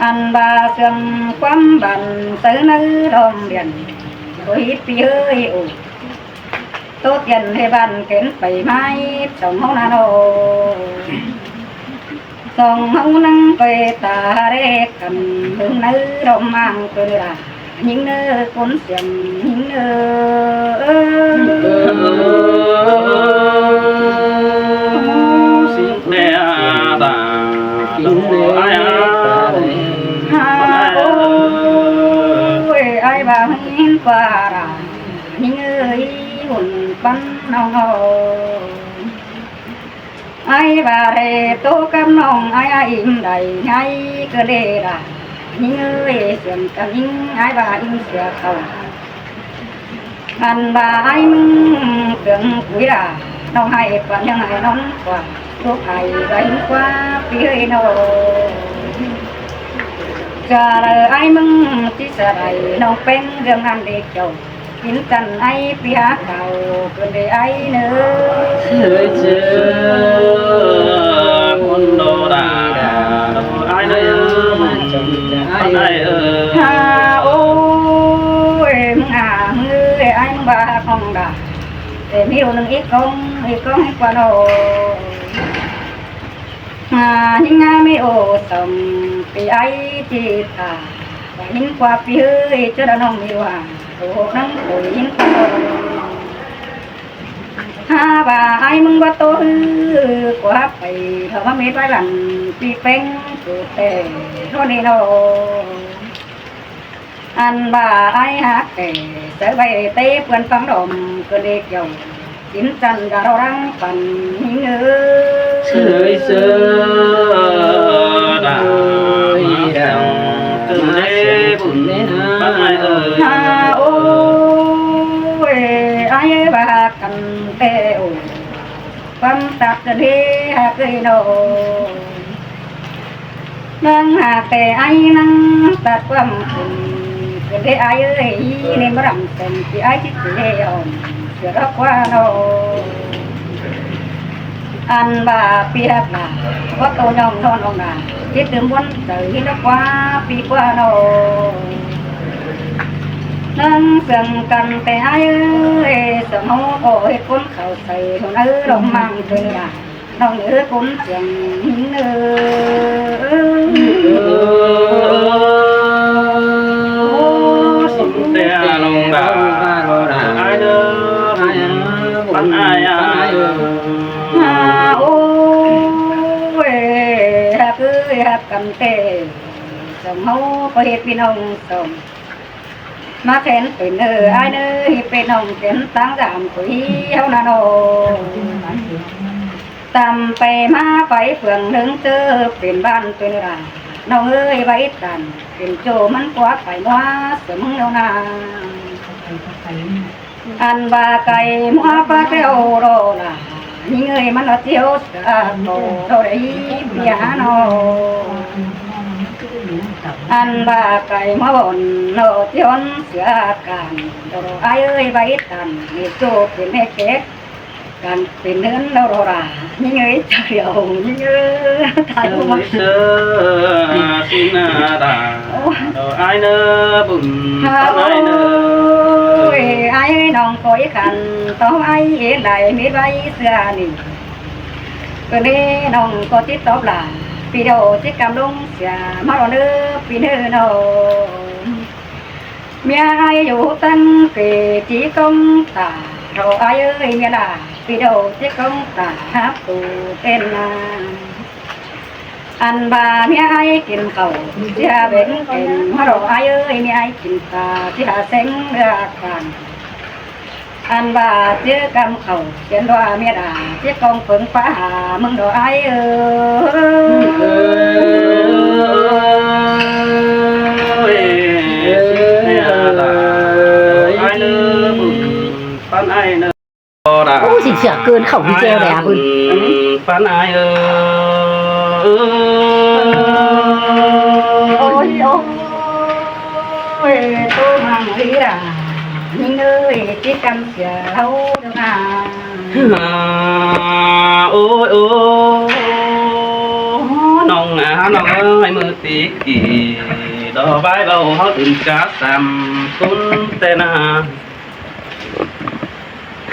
ອັນວ່າເຊື່ອມຄວາມບານໃສ່ໃນດອມດຽນ ໂອ້ຍ ປີເອີຍ ໂອ້ ໂຕຕຽນໃຫ້ບ້ານເຫັນໄປໄມ້ສອງເຮົານະເນາະ. ສອງເຮົານັ່ງໄປຕາແລກກັນ ເບິ່ງໃນດອມມ້າງເປັນລາ ຍິງເນີ ຄົນສຽງຍິງເນີ. ແຕ່ຕາ ຫາ ໂອ້ຍ ອ້າຍວ່າເຫັນກວ່າລະ ຍິງເອີຍ ບຸນປັນນ້ອງເຮົາ. ອ້າຍວ່າໄດ້ໂຕກັບນ້ອງ ອ້າຍອາຍອີ່ມໄດ້ໃຫຍ່ເກີນເດລະ ຍິງເອີຍ ສ່ວນກັນຍິງ ອ້າຍວ່າອີ່ມເສຍເຂົາ. ອັນວ່າອ້າຍມຶງເຄື່ອງກຸຍລະ ນ້ອງໃຫ້ກວ່າຍັງໃຫ້ນອນກວ່າ ລູກອ້າຍວ່າຫິນກວ່າ ປີເອີຍນ້ອງ. ຈະລະອ້າຍມຶງຊິສະໄດ ນ້ອງແປ້ງເລື່ອງນັ້ນເດເຈົ້າ. ກິນຈັນໄອໄປຫາເຂົາເກີນໄດ້ໄອເນີ. ເຊີຍເຊີຍ ຄົນໂດດາ ໄອເນີ ໄອເອີຍ ຫາ ໂອ້ຍ ມຶງອາ ເອີຍ ໄອ ມຶງວ່າຂອງດາ ແຕ່ມີຜູ້ໜຶ່ງອີກຂອງ ອີກຂອງໃຫ້ກວ່ານ້ອງ. ຫາ ຍິງງາມມີໂອສົມ ປີໄອ ຈີຕາ ວ່າຍິງກວ່າປີເຮີຍ ຈະລະນ້ອງມີວ່າ ໂອໂຫ ນັງໂອຍິງກວ່ານ້ອງ. ຫາວ່າໄອ ມຶງວ່າໂຕຮື ກວ່າໄປ ເຂົາວ່າເມດໄວ້ຫຼັງ ປີເປັງໂຕແຕ່ ເທົ່ານີ້ນ້ອງ. ອັນວ່າອ້າຍຮັກແຕ່ ໃສ່ໄວ້ເຕເພື່ອນຟັງດອມ ເກີນເດກຽວ ກິນຈັນດາວລັງປັນເອີຍ. ເຊີຍເຊີຍ ດາມາເຊີຍ ເກີນເດບຸນບັນໄມເອີຍ. ຫາ ໂອ້ຍ ອ້າຍເອີຍ ວ່າຮັກກັນແຕ່ ໂອ້ ຄວາມຕັດເກີນເດຮັກເອີຍນ້ອງ. ນັ່ງຫາແຕ່ໄອ ນັ່ງຕັດຄວາມຄຸນ ເກີນເດອ້າຍເອີຍ ນີ້ມາດຳເປັນທີ່ອ້າຍຊິເສຍອ່ອນ ເສຍດອກກວ່ານ້ອງ. ອັນວ່າປີຮັກຫຼາ ວ່າໂຕຍອງນອນອອກໜ້າ ຊິຕື່ມວົນໃຈດອກກວ່າປີກວ່ານ້ອງ. ນັ່ງເຊື່ອງກັນແຕ່ອ້າຍເອີຍ ສະເໝົາກໍເຮັດຄົນເຂົ້າໃຈ ເທົ່າໃນດອກມັງເປັນລາ ນ້ອງເອີຍ ຄົນສຽງເອີ. ໂອ້ ສົມແຕ່ນ້ອງດາ ອ້າຍເດີ ປັນອ້າຍອາຍ. ຫາ ໂອ້ຍ ຮັກເອີຍ ຮັກກັນແທ້ ສອງເຮົາກໍເຮັດພີ່ນ້ອງສອງ ມາແຂນເປັນເອີ ອ້າຍເດີ ເຮັດເປັນນ້ອງແຂນຕ່າງສາມຄຸຍເຮົານະນ້ອງ. ຕຳໄປມາໄປເຟືອງເທິງເຈີ ເປັນບ້ານເປັນລາ ນ້ອງເອີຍ ໄວ້ຕັນ ເປັນໂຈມັນກວ່າໄປມົວສະເໝີເນາະນາ. ອັນວ່າໄກ່ມົວປາແກ້ວໂລລາ ຍິງເອີຍ ມັນລະຈຽວສາໂຕ ໂຕໄດ້ເປີຍນ້ອງ. ອັນວ່າໄກ່ມາບ່ອນໂລດຍົນເສືອການ ໂຕອ້າຍເອີຍ ໄວ້ຕັນ ເຮັດໂຕເປັນແມ່ເຈັດ ການເປັນເຮືອນເຮົາໂລດາ ຍິງເອີຍ ເຈົ້າດຽວ ຍິງເອີຍ ຕາຍ ເອີ ມາ ເອີ ສິນາດາ ໂອ້ຍ ດອກອ້າຍເນີ ບຸນປານອ້າຍເນີ ໂອ້ຍ ອ້າຍເອີຍ ນ້ອງກໍອີກຄັນ ຕ້ອງອ້າຍເຮັດໄດ້ ມີໄວ້ເຊື່ອນີ້ ກໍເລີຍນ້ອງກໍຕິດຕອບຫຼາຍ ປີດຽວຊິກຳລົງເສຍ ມາເດີ ປີເດີນ້ອງ. ເມຍອ້າຍຢູ່ຕັ້ງເກຈີກອງຕາ ເຖົ້າອ້າຍເອີຍ ເມຍຫຼ້າ ປີດຽວຈິກອງຕາ ຮັບໂຕເປັນນາງ ອັນວ່າເມຍອ້າຍກິນເຂົ້າ ເສຍເບັງເກັງ ເຖົ້າອ້າຍເອີຍ ເມຍອ້າຍກິນປາ ເສຍເສັງເລືອກກັນ ອັນວ່າເຈີກຳເຂົ້າ ເປັນວ່າເມຍຫຼ້າ ຈິກອງເຜິງປາຫາ ມຶງດອກອ້າຍເອີຍ. ໂອ້ຍ ເມຍຫຼ້າ ອ້າຍເນີ ບຸນປານອ້າຍເນີ ໂອ້ ຊິເຊື່ອເກີນເຂົ້າທີ່ແຈວແລ້ວ ບຸນປານອ້າຍເອີຍ ໂອ້ຍ ໂອ້ຍ ໂຕມັງລີລາ ຍິງເອີຍ ຕິດກຳເສຍເຮົາເດີນາ ໂອ້ຍ ໂອ້ຍ ນ້ອງອາ ນ້ອງເອີຍ ມື້ຕີກີດອກບາຍເວົ້າ ເຮົາຕື່ນກະສຳຄຸນແຕ່ນາ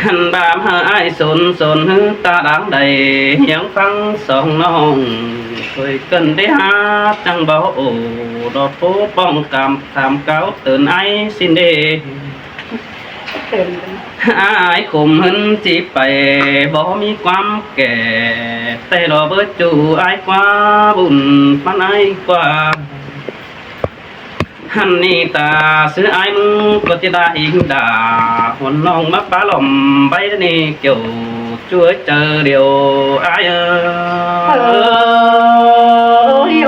ຫັນບາມໃຫ້ອ້າຍສົນ ສົນຫືຕາດາງໃດ ຮຽງຟັງສອງນ້ອງ ຊ່ວຍກັນໄດ້ຫາ ຈັ່ງເວົ້າໂອ້ ດອກໂພປ້ອງກຳ ຖາມກ່າວເຕືອນອ້າຍສິນເດ ອ້າຍຂົມຫຶນຈິໄປ ບໍ່ມີຄວາມແກ່ ແຕ່ລໍເບີຈູອ້າຍກວ່າ ບຸນປານອ້າຍກວ່າ ຫັນນີ້ຕາຊື່ອ້າຍມຶງກໍຈະດາອີກດາ ຫົນນ້ອງມາປາຫຼອມໃບນີ້ກ່ຽວ ຊ່ວຍເຈີດຽວອ້າຍເອີຍ ໂອ້ຍ ໂ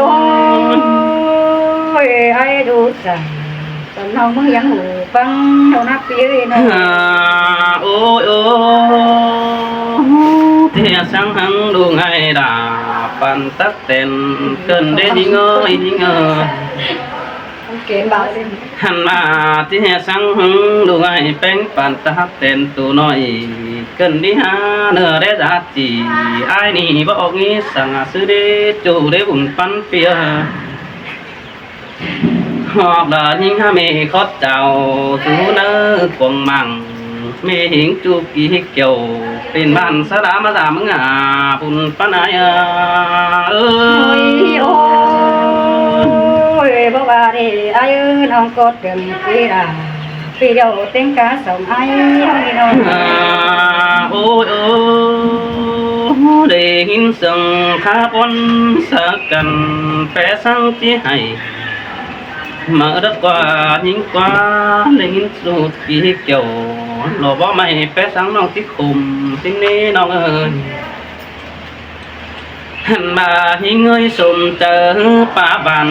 ອ້ຍ ອ້າຍດູສັງ ຕອນນ້ອງມຶງຍັງຫູຟັງເທົ່ານັກປີເອີຍເນາະ ໂອ້ຍ ໂອ້ຍ ເທສັງຫັງດູງອ້າຍດາ ປັນຕັກແຕນ ເກີນເດຍິງເອີຍ ຍິງເອີຍ ເກນບາດ ຫັນມາທີ່ເຮສັງຫຶງ ດູອ້າຍແປ້ງປານຕາຮັກແຕ່ນໂຕນ້ອຍ ເກີນດີຫາເນື້ອແລຈາຕີ ອ້າຍນີ້ບໍ່ອອກນີ້ສັງ ອາຊື່ເດຈູເດບຸນປັນເປຍ ຮອບລະຍິງຫາເມຂອດເຈົ້າ ສູ່ເນີກວງມັງ ເມຫິງຈູກີຫິກກ່ຽວ ເປັນບ້ານສະດາມາດາມງາ ບຸນປານອາຍເອີຍ ໂອ້ຍ ໂອ້ຍ ບໍ່ວ່າເດອ້າຍເອີຍ ນ້ອງກໍເຕີມປີລາ ປີດຽວເຕັງກາສອງອ້າຍນ້ອງ ໂອ້ຍ ໂອ້ຍ ໄດ້ຍິນສຽງຂາບອນສາກັນ ແປສັງຈິໃຫ້ ມາດັກກວ່າຍິງກວ່າ ໄດ້ຍິນສູດ ປີກ່ຽວ ລໍບໍ່ໄໝ້ແປສັງນ້ອງຕິຄົມ ຕິເນນ້ອງເອີຍ ຫັນມາຫິງເອີຍ ສົມເຈີປາບານ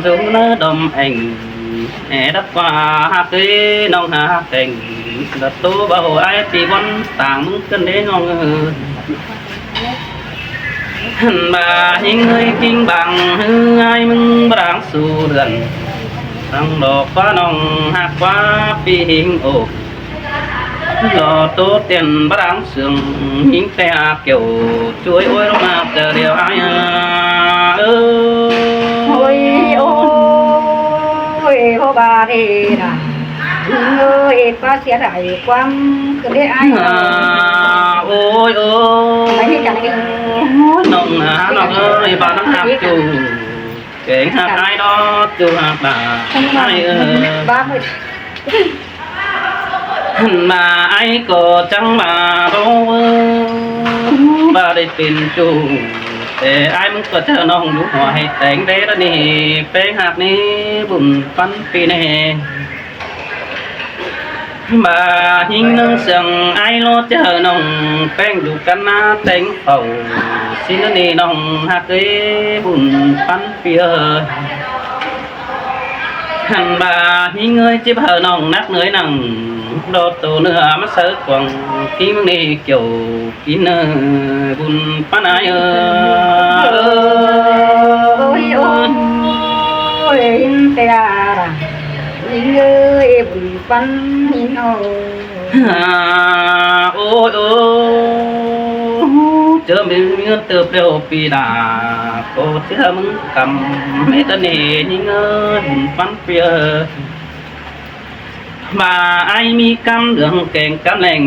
ສູເນີດອມແອງ ແອດັກກວ່າຮັກເອີຍ ນ້ອງຫາແຕ່ງ ດອດໂຕເບົາອ້າຍຕີບອນ ຕ່າງມຶງເກີນເດ້ນ້ອງເອີຍ ຫັນບາຫິງເອີຍກິງບັງ ຫືອອ້າຍມຶງບາດາງສູ່ເດືອນ ທັງດອກຟ້ານ້ອງຮັກກວ່າປີຫິງໂອກ ລໍໂຕຕຽນບາດາງເຊື່ອງ ຫິງແຕ່ອາກແກ້ວ ຊ່ວຍໂອຍລົງມາເຈີດຽວອ້າຍເອີຍ ໂອ້ຍ ໂອ້ຍ ບໍ່ບາເດນາ ເອີຍ ປາເສຍດາຍຄວາມຄືເດອ້າຍ ໂອ້ຍ ໂອ້ຍ ໄປເຮັດກັນເອງ ນ້ອງນາ ນ້ອງເອີຍ ບາດນຳຮັກຈູ ແກງຮັກອ້າຍດອກ ຈູຮັກດາ ອ້າຍເອີຍ ບາບເອີຍ ຫັນມາອ້າຍກໍຈັ່ງມາເວົ້າ ວ່າໄດ້ເປັນຈູ ແຕ່ອ້າຍມຶງກໍເຈີນ້ອງຢູ່ຫົວໃຫ້ແຕງເດລະນີ້ ແປ້ງຮັກນີ້ບຸນປັນປີແນ່ ບາຫິງໜຶ່ງເຊື່ອງ ອ້າຍລໍເຈີນ້ອງແປ້ງຢູ່ກັນນາແຕງເປົ່າ ຊິນນີ້ນ້ອງຮັກເອີຍ ບຸນປັນປີເອີຍ ຫັນບາຫິງເອີຍ ຈິບເຮີນ້ອງນັກເນີຍນັງ ດອກໂຕເນື້ອມາເສີກວາງ ທີ່ມຶງນີ້ກ່ຽວ ກິນເນີ ບຸນປານອາຍເອີຍ ໂອ້ຍ ໂອ້ຍ ໂອ້ຍ ອິນເຕອາຣາ ຍິງເອີຍ ບຸນປັນຍິງໂອ ໂອ້ຍ ໂອ້ຍ ດຽວປີດາ ກໍເທື່ອມຶງກຳ ເຮັດອັນນີ້ຍິງເອີຍ ບຸນປັນເປີຍ ວ່າອ້າຍມີກຳເລື່ອງແກງກຳແຫຼງ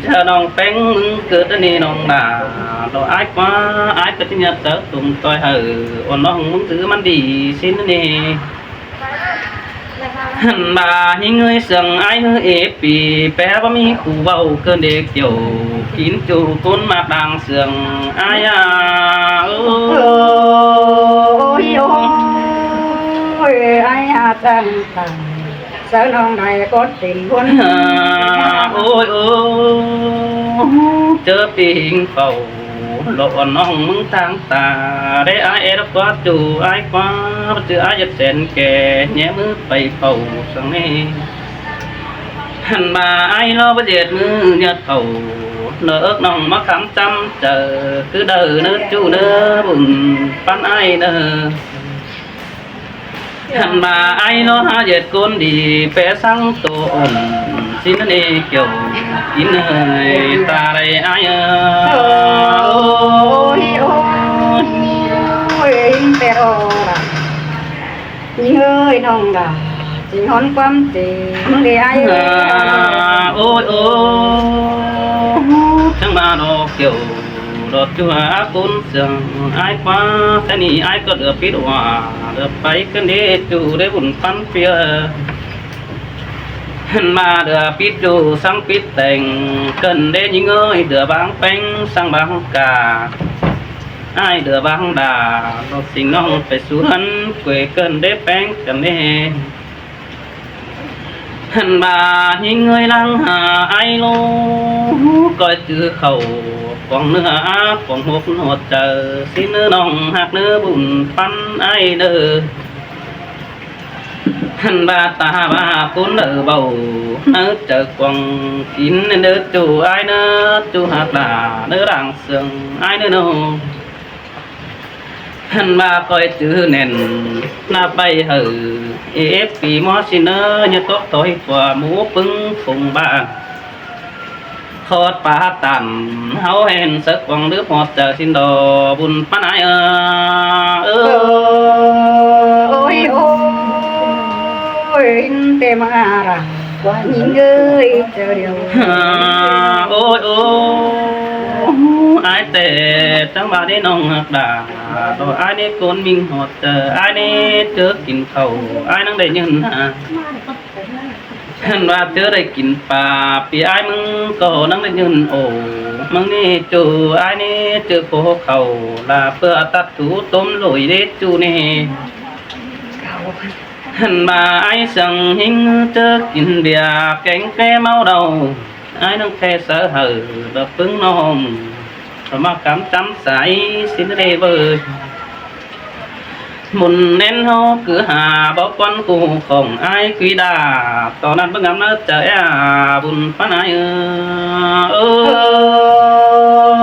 ເທື່ອນ້ອງແປ້ງມຶງເກີດອັນນີ້ນ້ອງດາ ດອກອ້າຍກວ່າ ອ້າຍກໍຈະຍາດເຈົ້າຕຸງຕ່ອຍໃຫ້ ອ່ອນນ້ອງມຶງຖືມັນດີຊິນນີ້ ຫັ້ນວ່າຫິງເອີຍເຊື່ອງອ້າຍເຮີເອປີ ແປວ່າມີຜູ້ເວົ້າເກີນເດກຽວ ກິນຈູກຸນມາກດາງເຊື່ອງອ້າຍອາ ໂອ້ຍ ໂອ້ຍ ອ້າຍອາຈັ່ງຈັ່ງ ເຊີນນ້ອງໄດ້ກໍເປັນບຸນ ໂອ້ຍ ໂອ້ ເຈີປີຫິງເປົ່າ ລອກອ່ອນນ້ອງມຶງທາງຕາ ໄດ້ອາຍແອດກວ່າຈູອ້າຍກວ່າ ບໍ່ຈື່ອາຍຢາກແສນແກ່ ແຍມືໄປເປົ່າສັງເນ ຫັ້ນວ່າອ້າຍລໍບໍ່ເຈັດມື້ຍາດເຂົ້າ ເນີກນ້ອງມາຄຳຈຳເຈີ ຄືເດີເນີຈູເນີ ບຸນປັນອ້າຍເນີ ຫັ້ນວ່າອ້າຍລໍຫາເຈັດຄົນດີ ແປສັງໂຕອ່ອນ ຊິນເນກ່ຽວ ກິນເອີຍ ຕາໄດ້ອ້າຍເອີຍ ໂອ້ຍ ໂອ້ຍ ແປອອລະ ຍິງເອີຍນ້ອງດາ ຈິງຮອນຄວາມຈິງເດອ້າຍເອີຍ ໂອ້ຍ ໂອ້ ຈັ່ງມາດອກກ່ຽວ ດອກຈົວຄົນເຊື່ອງອ້າຍກວ່າ ແຕ່ນີ້ອ້າຍກໍເຫຼືອປິດວ່າ ເຫຼືອໄປກັນເດຈູເດບຸນປັນເປີຍ ຫັ້ນມາເດືອປິດຢູ່ສັງປິດແຕ່ງ ເກີນເດຍິງເອີຍ ເດືອບາງແປງສັງບາງກາ ອ້າຍເດືອບາງດາ ລອດສິ່ງນ້ອງໄປສວນ ເກວເກີນເດແປງກັນເດ ຫັ້ນວ່າຫິງເອີຍຫຼັງຫາອ້າຍໂລ ກອຍຈື່ເຂົ້າ ຂອງເນື້ອອາຂອງຫົກຫົວໃຈ ຊິເນີນ້ອງຮັກເນີບຸນປັນອ້າຍເດີ ຫັ້ນວ່າຕາວ່າຄົນເດີເບົາ ເນີໃຈກວ້າງ ກິນເດີຈູອ້າຍເນີ ຈູຮັກດາເດີ ດາງເຊື່ອງອ້າຍເນີນ້ອງ ຫັ້ນວ່າກອຍຈື່ແໜ້ນ ໜ້າໄປເຮີ ເອເອັຟປີມໍຊິເນີ ຍະຕົກຖອຍກວ່າໝູປຶງຄົງບ້ານ ຂອດປາຕັນ ເຮົາເຫັນເສິກຫວັງຫຼືພໍດເຈີຊິນດອ ບຸນປານອາຍເອີ ເອີ ໂອ້ຍ ໂອ້ຍ ເຕມາລາ ກວ່າຍິງເອີຍເຈົ້າດຽວ ໂອ້ຍ ໂອ້ຍ ອາຍແຕ່ຈັ່ງວ່າເດ້ນ້ອງຮັກດາ ດອກອາຍນີ້ຄົນມິງຮອດເຈີ ອາຍນີ້ເຈີກິນເຂົ້າ ອາຍນັ່ງໄດ້ຢືນຫາ ຫັ້ນວ່າເຈີໄດ້ກິນປາ ປີອາຍມຶງກໍນັ່ງໄດ້ຢືນໂອ ມຶງນີ້ຈູອາຍນີ້ຈື່ໂຄເຂົ້າ ລາເພື່ອຕັດຖູຕົ້ມໂລຍເດຈູນີ້ ຫັ້ນວ່າອາຍສັງຫິງເຈີກິນເບຍ ແກງແກ້ເມົາເຫຼົ້າ ອາຍນັ່ງແຄ່ເສີເຫີ ດອກປຶງນ້ອງ ສະມາກຳຈຳໃສ ຊິນເດເວີຍ ໝຸນແໜ້ນເຮົາຄືຫາບໍ່ກ່ອນຄູ່ຂອງອ້າຍກຸຍດາ ຕອນນັ້ນເບິ່ງອຳນາດຈະແອບບຸນປານອາຍເອີ ໂອ້ຍ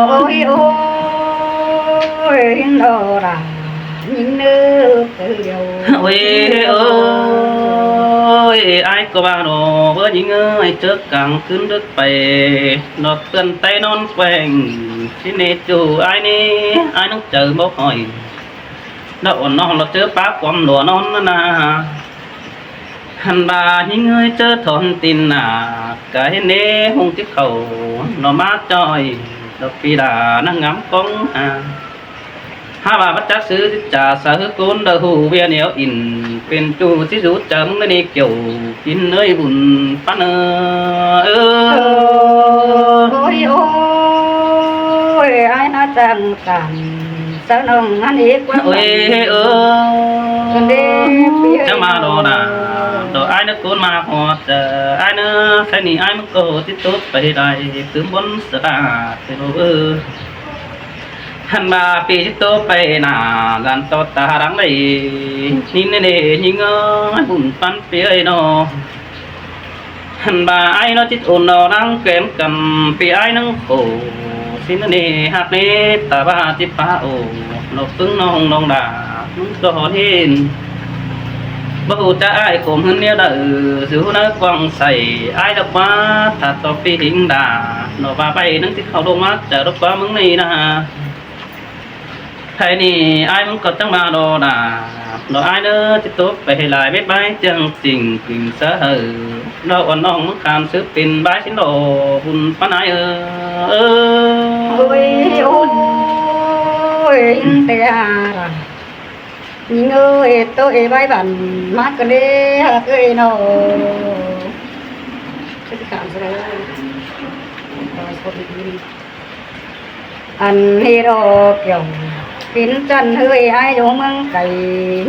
ໂອ້ຍ ໂອ້ຍ ຍິງເອີຍ ໂອ້ຍ ອ້າຍກໍວ່າດອກເອີ ຍິງເອີຍ ເຈີກາງຄືນດຶກໄປ ດອກເພື່ອນໄຕນອນແກວ່ງ ຊິເນຈູອ້າຍນີ້ ອ້າຍນັ່ງເຈີບໍ່ຄ່ອຍ ດອກອ່ອນນ້ອງລະເຈີປາກຄວາມຫຼວນອນນາ ຫັ້ນວ່າຫິງເອີຍເຈີຖອນຕີນໜ້າ ກະເຫັນເນຫົງຕິເຂົ້າ ໜໍ່ມາຈ່ອຍ ດອກປີດານາງງາມກອງຫາ ຫາວ່າບັດຈັກຊື່ຈາສາຫືອກູນ ດາຫູເວຍໜຽວອິນ ເປັນຈູຊິສູຈຳນະນີກ່ຽວ ກິນເອີຍບຸນປານເອີ ເອີ ໂອ້ຍ ໂອ້ຍ ອ້າຍນາຈັງ ສາວນ້ອງຫັ້ນອີກວ່າ ໂອ້ຍ ເອີ ເອີ ເອີ ຈັ່ງມາດອນາ ດອກອ້າຍນະກູນມາຮອດເຈີ ອ້າຍນະ ແຄ່ນີ້ອ້າຍມັນກໍຕິດຕົກໄປໄດ້ ຄືບົນສະຕາ ເອີ ຫັ້ນວ່າປີໂຕໄປໜ້າ ຫຼານຕໍ່ຕາຫຼັງໄດ້ ນີ້ແນ່ໆ ຍິງເອີຍ ບຸນປັນເປີຍເນາະ ຫັ້ນວ່າອ້າຍເນາະ ຈິດອຸ່ນເນາະ ນັ່ງແກມກັນ ປີອ້າຍນັ່ງໂຄ ຊິນເນຮັກເນ ຕາວ່າຈິດປາໂອ ນອກປຶງນ້ອງ ນ້ອງດາ ມຶງກໍຮອດເຫັນ ບໍ່ຮູ້ຈະອ້າຍໂຄມເຮືອນແນວໃດ ສູ່ນາກວ້າງໃສ ອ້າຍດອກວ່າ ຖ້າຕໍ່ປີຫິງດາ ເນາະວ່າໄປນັ່ງຊິເຂົ້າລົງມາຈາດອກວ່າມຶງນີ້ນະ ຫາ ໄທນີ້ອ້າຍມັນກໍຈັ່ງມາລໍນາ ລໍອ້າຍເນີ ຊິຕົກໄປໃຫ້ຫຼາຍເມັດໄມ້ຈັ່ງຈິງກິນສະເຫີ ລໍອ່ອນນ້ອງມັນຄານສືບເປັນບາຍຊິນລໍບຸນປານອ້າຍເອີ. ໂອ້ຍ ໂອ້ຍ ແຕ່ອາລະ ຍິງເອີຍ ໂຕເອໄວ້ບັນ ມາກະເລ ຮັກເອີຍນ້ອງ ຄືຊິຂາມຊະແລ້ວ ອັນເຮັດອອກກຽວ ກິນຈັນເຮີຍ ອ້າຍຢູ່ເມືອງໄກ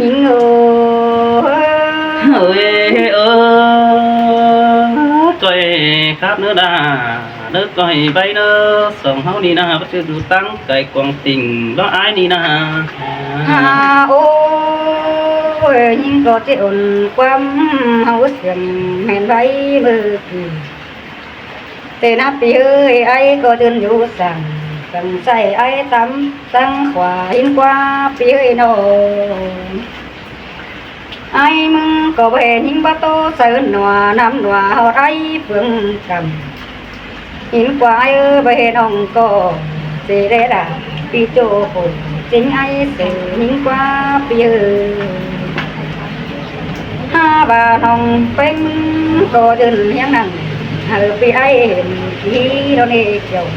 ຍິງເອີຍ ເອີຍ ເອີຍ ກ້ອຍຄັບເນີດາ ເນີກ້ອຍໄປເນີ ສອງເຮົານີ້ນາ ບໍ່ຊື່ຢູ່ຕັ້ງໄກກວາງຕິ່ງ ລະອ້າຍນີ້ນາ ຫາ ໂອ້ຍ ຍິງກໍຊິອົນຄວາມເຮົາສຽງແມ່ນໄວ້ເມີກີ້ ແຕ່ນະປີເອີຍ ອ້າຍກໍເດີນຢູ່ສັງ ສັງຊ້າຍອ້າຍຕຳສັງຂວາ ຫີນຂວາປີເອີຍນ້ອງ ອ້າຍມຶງກໍບໍ່ເຫັນຍິງບໍ່ໂຕເຊີນໜວາ ນຳໜວາເຮົາໄດ້ເຟືອງກຳ ຫີນຂວາເອີຍ ບໍ່ເຫັນນ້ອງກໍຊິໄດ້ດາ ປີໂຈໂກຈິງອ້າຍເຊີນຫີນຂວາປີເອີຍ ຫາວ່ານ້ອງແປ້ງມຶງກໍເດີນຮຽງນັ້ນ ເຮີປີອ້າຍເຫັນທີ່ດອນເອກຽວ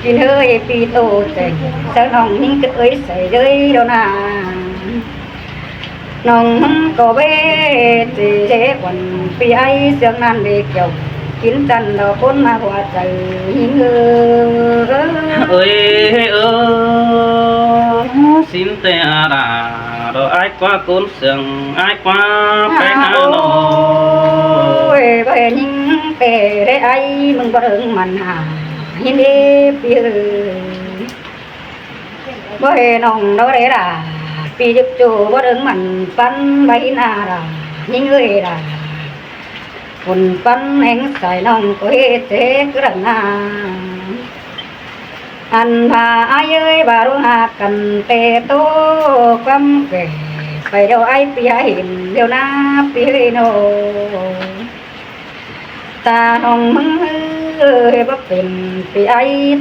ກິນເຮີເອປີໂຕແຈງ ເຊີນນ້ອງຍິງເອີຍໃສ່ເດີດອນາ ນ້ອງມັນກໍເວຊິເດກວັນ ປີໄອເຊືອກນັ້ນເດກຽວ ກິນຈັນດອກຄົນມາຫົວໃຈຍິງເອີຍ ເອີຍເອີຍ ຊິນແຕ່ອາດາ ດອກອ້າຍກວ່າໂກນເຊືອງ ອ້າຍກວ່າແປງອາໂນ ໂອ້ຍ ບໍ່ເຫັນຍິງແຕ່ໄດ້ໄອ ມຶງບໍ່ເຖິງມັນຫາ ຍິນດີປີເອີຍ ບໍ່ເຫັນນ້ອງດອກເດດາ ປີຈຸກຈູບໍ່ເຖິງມັນປັນໃບໜ້າດາ ຍິງເອີຍດາ ຄົນປັນແຫ່ງສາຍນ້ອງກໍເຮັດແຈກລະນາ ອັນພາອ້າຍເອີຍວ່າຮູ້ຮັກກັນແຕ່ໂຕ ຄວາມແກ່ໄປດຽວອ້າຍປີຫາເຫັນດຽວນາປີເອີຍໂນ ຕານ້ອງມຶງເອີຍບໍ່ເປັນ ປີໄອ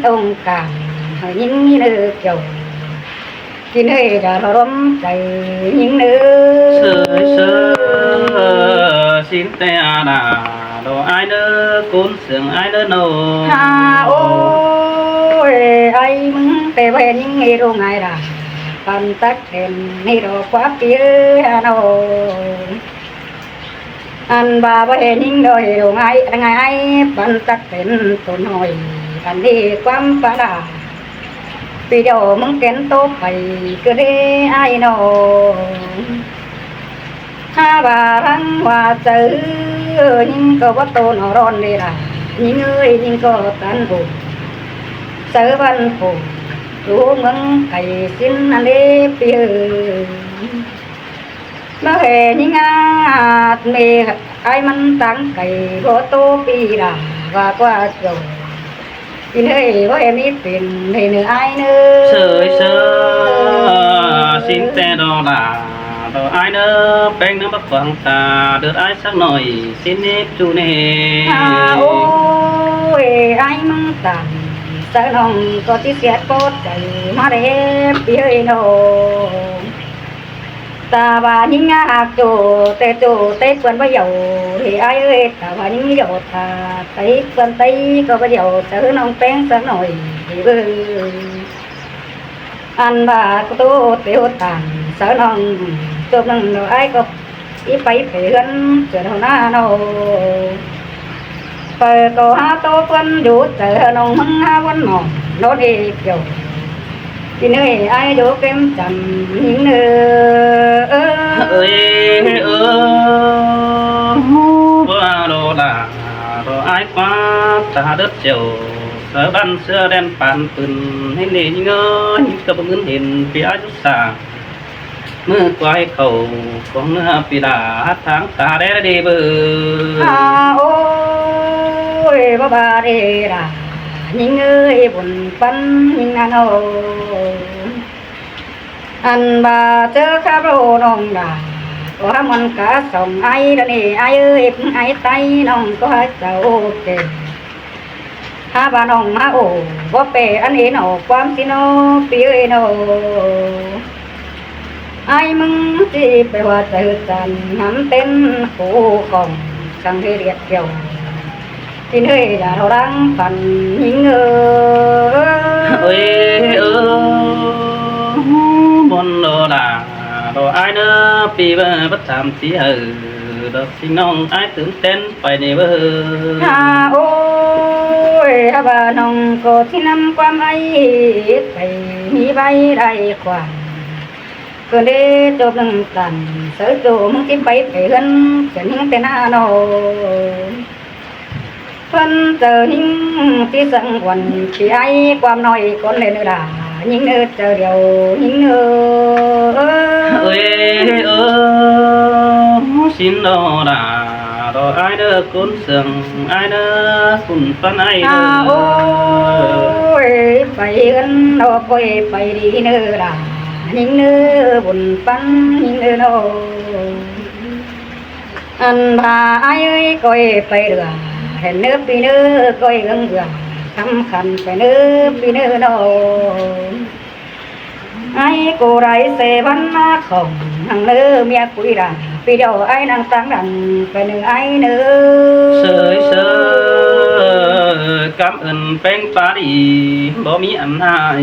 ຕ້ອງການໃຫ້ຍິງເນີກຽວ ກິນເອີຍຢ່າລະລົມໃຈຍິງເນີ ເຊີຍເຊີຍ ຊິນແຕ່ອາດາ ດອກອ້າຍເນີ ໂກນເຊືອງອ້າຍເນີໂນ ຫາ ໂອ້ຍ ໄອມຶງແຕ່ບໍ່ເຫັນຍິງເອໂດງາຍດາ ປັນຕັກແຕ່ນໃຫ້ດອກຄວາມປີເອີຍຫານ້ອງ ອັນວ່າບໍ່ເຫັນຍິງດອກເອໂດງາຍ ງາຍໄອ ປັນຕັກແຕ່ນໂຕນ້ອຍ ອັນນີ້ຄວາມປາດາ ປີດຽວມຶງເປັນໂຕໄປ ກະເດອ້າຍນ້ອງ ຫາວ່າທັງວ່າເຈີ ຍິງກໍບໍ່ໂຕນອນເດລາ ຍິງເອີຍ ຍິງກໍຕັນໂອ ເຈີວັນໂປ ຢູ່ເມືອງໄກ ຊິນອັນເດປີເອີຍ ມາເຫຍິງອາດເມ ອ້າຍມັນຕັ້ງໄກ ບໍ່ໂຕປີດາ ວ່າກວ່າໂຈ ກິນເຮີຍ ບໍ່ເຫມີເປັນ ໃຫ້ເນີອ້າຍເນີ ເຊີຍເຊີຍ ຊິນແຕ່ດອກຫຼ້າ ດອກອ້າຍເນີ ແປ້ງເນີບັກຂວາງຕາ ເດີດອ້າຍສັກໜ້ອຍ ຊິນເນບຈູເນ ອາ ໂອ້ຍ ອ້າຍມຶງຕັນ ເຈີນ້ອງກໍຊິເສຍໂປດໃຈ ມາເດປີເຮີຍນ້ອງ ຕາວ່າຍິງອາຮັກໂຈ ແຕ່ໂຈແຕ່ເພື່ອນບໍ່ເຍົາ ເດອ້າຍເອີຍ ຕາວ່າຍິງເຍົາ ຕາໄຕເພື່ອນໄຕກໍບໍ່ເຍົາ ເຈີນ້ອງແປ້ງສັກໜ້ອຍເດີ ອັນວ່າໂຕເຕວຕານ ເຈີນ້ອງຈົບໜຶ່ງດອກ ອ້າຍກໍ ອີໄປເຮືອນເສືອເທົ່າໜ້າເນາະ ເປີກໍຫາໂຕເພິ່ນຢູ່ ເຈີນ້ອງມຶງຫາວັນໜອນ ນອນເອກຽວ ກິນເຮີຍ ອ້າຍໂດເກັມຈຳຍິງເນີ ເອີຍ ເອີ ບໍ່ອາໂລດາ ບໍ່ອາຍຄວາມຕາເດີດຈຽວ ເສືອບ້ານເສືອແດນປານປືນ ໃຫ້ເນຍິງເອີຍ ກໍບໍ່ເງິນເຫັນປີອາຍຸສາ ມື້ກວາຍເຂົ້າຂອງເນື້ອປີດາ ທາງຕາແດເດເບີ ອາ ໂອ້ຍ ບໍ່ບາເດດາ ຍິງເອີຍ ບຸນປັນຍິງນາໂນ ອັນບາເຈີຄາໂບນ້ອງດາ ກໍຫາມັນກາສອງໄອດາເນ ອາຍເອີຍ ອາຍໄຕ ນ້ອງກໍຫາເຈົ້າເກ ຫ ຫາວ່ານ້ອງມາໂອ້ ບໍ່ແປອັນເອນອກຄວາມຊິເນາະ ພີ່ເອີຍເນາະ. ອ້າຍມຶງຊິໄປວ່າໃຈຈັນ ຫຳເຕັນຄູ່ຂອງ ສັງເທດຽດກ່ຽວ ກິນເຮີຍຢ່າເທົ່າດັງຝັນຍິງເອີຍ. ເອີຍເອີ ມົນໂດດາ ໂດອ້າຍເດີ ປີເບີ ປະຈຳທີ່ເອີ ດອກຊິງນ້ອງອ້າຍຕື່ນເຕັ້ນໄປນີ້ເບີ. ຫາໂອ້ຍ ຫາວ່ານ້ອງກໍຊິນຳຄວາມອ້າຍໄປມີໃບໄດ້ຄວາມ ເກີນເດຈົບໜຶ່ງຕັນ ເຊີໂຈ ມຶງຊິໄປໄປເຮືອນ ຈະຍິງແຕ່ໜ້ານ້ອງ ເພິ່ນເຈີຍິງທີ່ສັງວັນ ຂີ້ອາຍຄວາມນ້ອຍຄົນເລີນດາ ຍິງເດີເຈົ້າດຽວຍິງເດີ. ເອີຍເອີ ຊິນໂດດາ ດອກອ້າຍເດີ ກຸນເຊື່ອງອ້າຍເດີ ຄຸນປັນອ້າຍເດີ. ໂອ້ຍ ໄປເຮືອນດອກ ຂ້ອຍໄປດີເນີດາ ຍິງເດີ ບຸນປັນຍິງເດີເນາະ. ອັນວ່າອ້າຍເອີຍ ຂ້ອຍໄປເຫຼືອ ແຫ່ນເນີປີເນີ ຂ້ອຍເອື້ອງເອື້ອ ສຳຄັນໄປເນີປີເນີເນາະ. ອ້າຍກູໄດ້ເສວັນນາຂອງ ຫັ້ງເນີເມຍກຸຍດາ ປີດຽວອ້າຍນັ່ງຕາງດັນໄປເນີອ້າຍເນີ. ເຊີຍເຊີຍ ກຳເອີ້ນແປ້ງປາດີ ບໍ່ມີອັນຫາຍ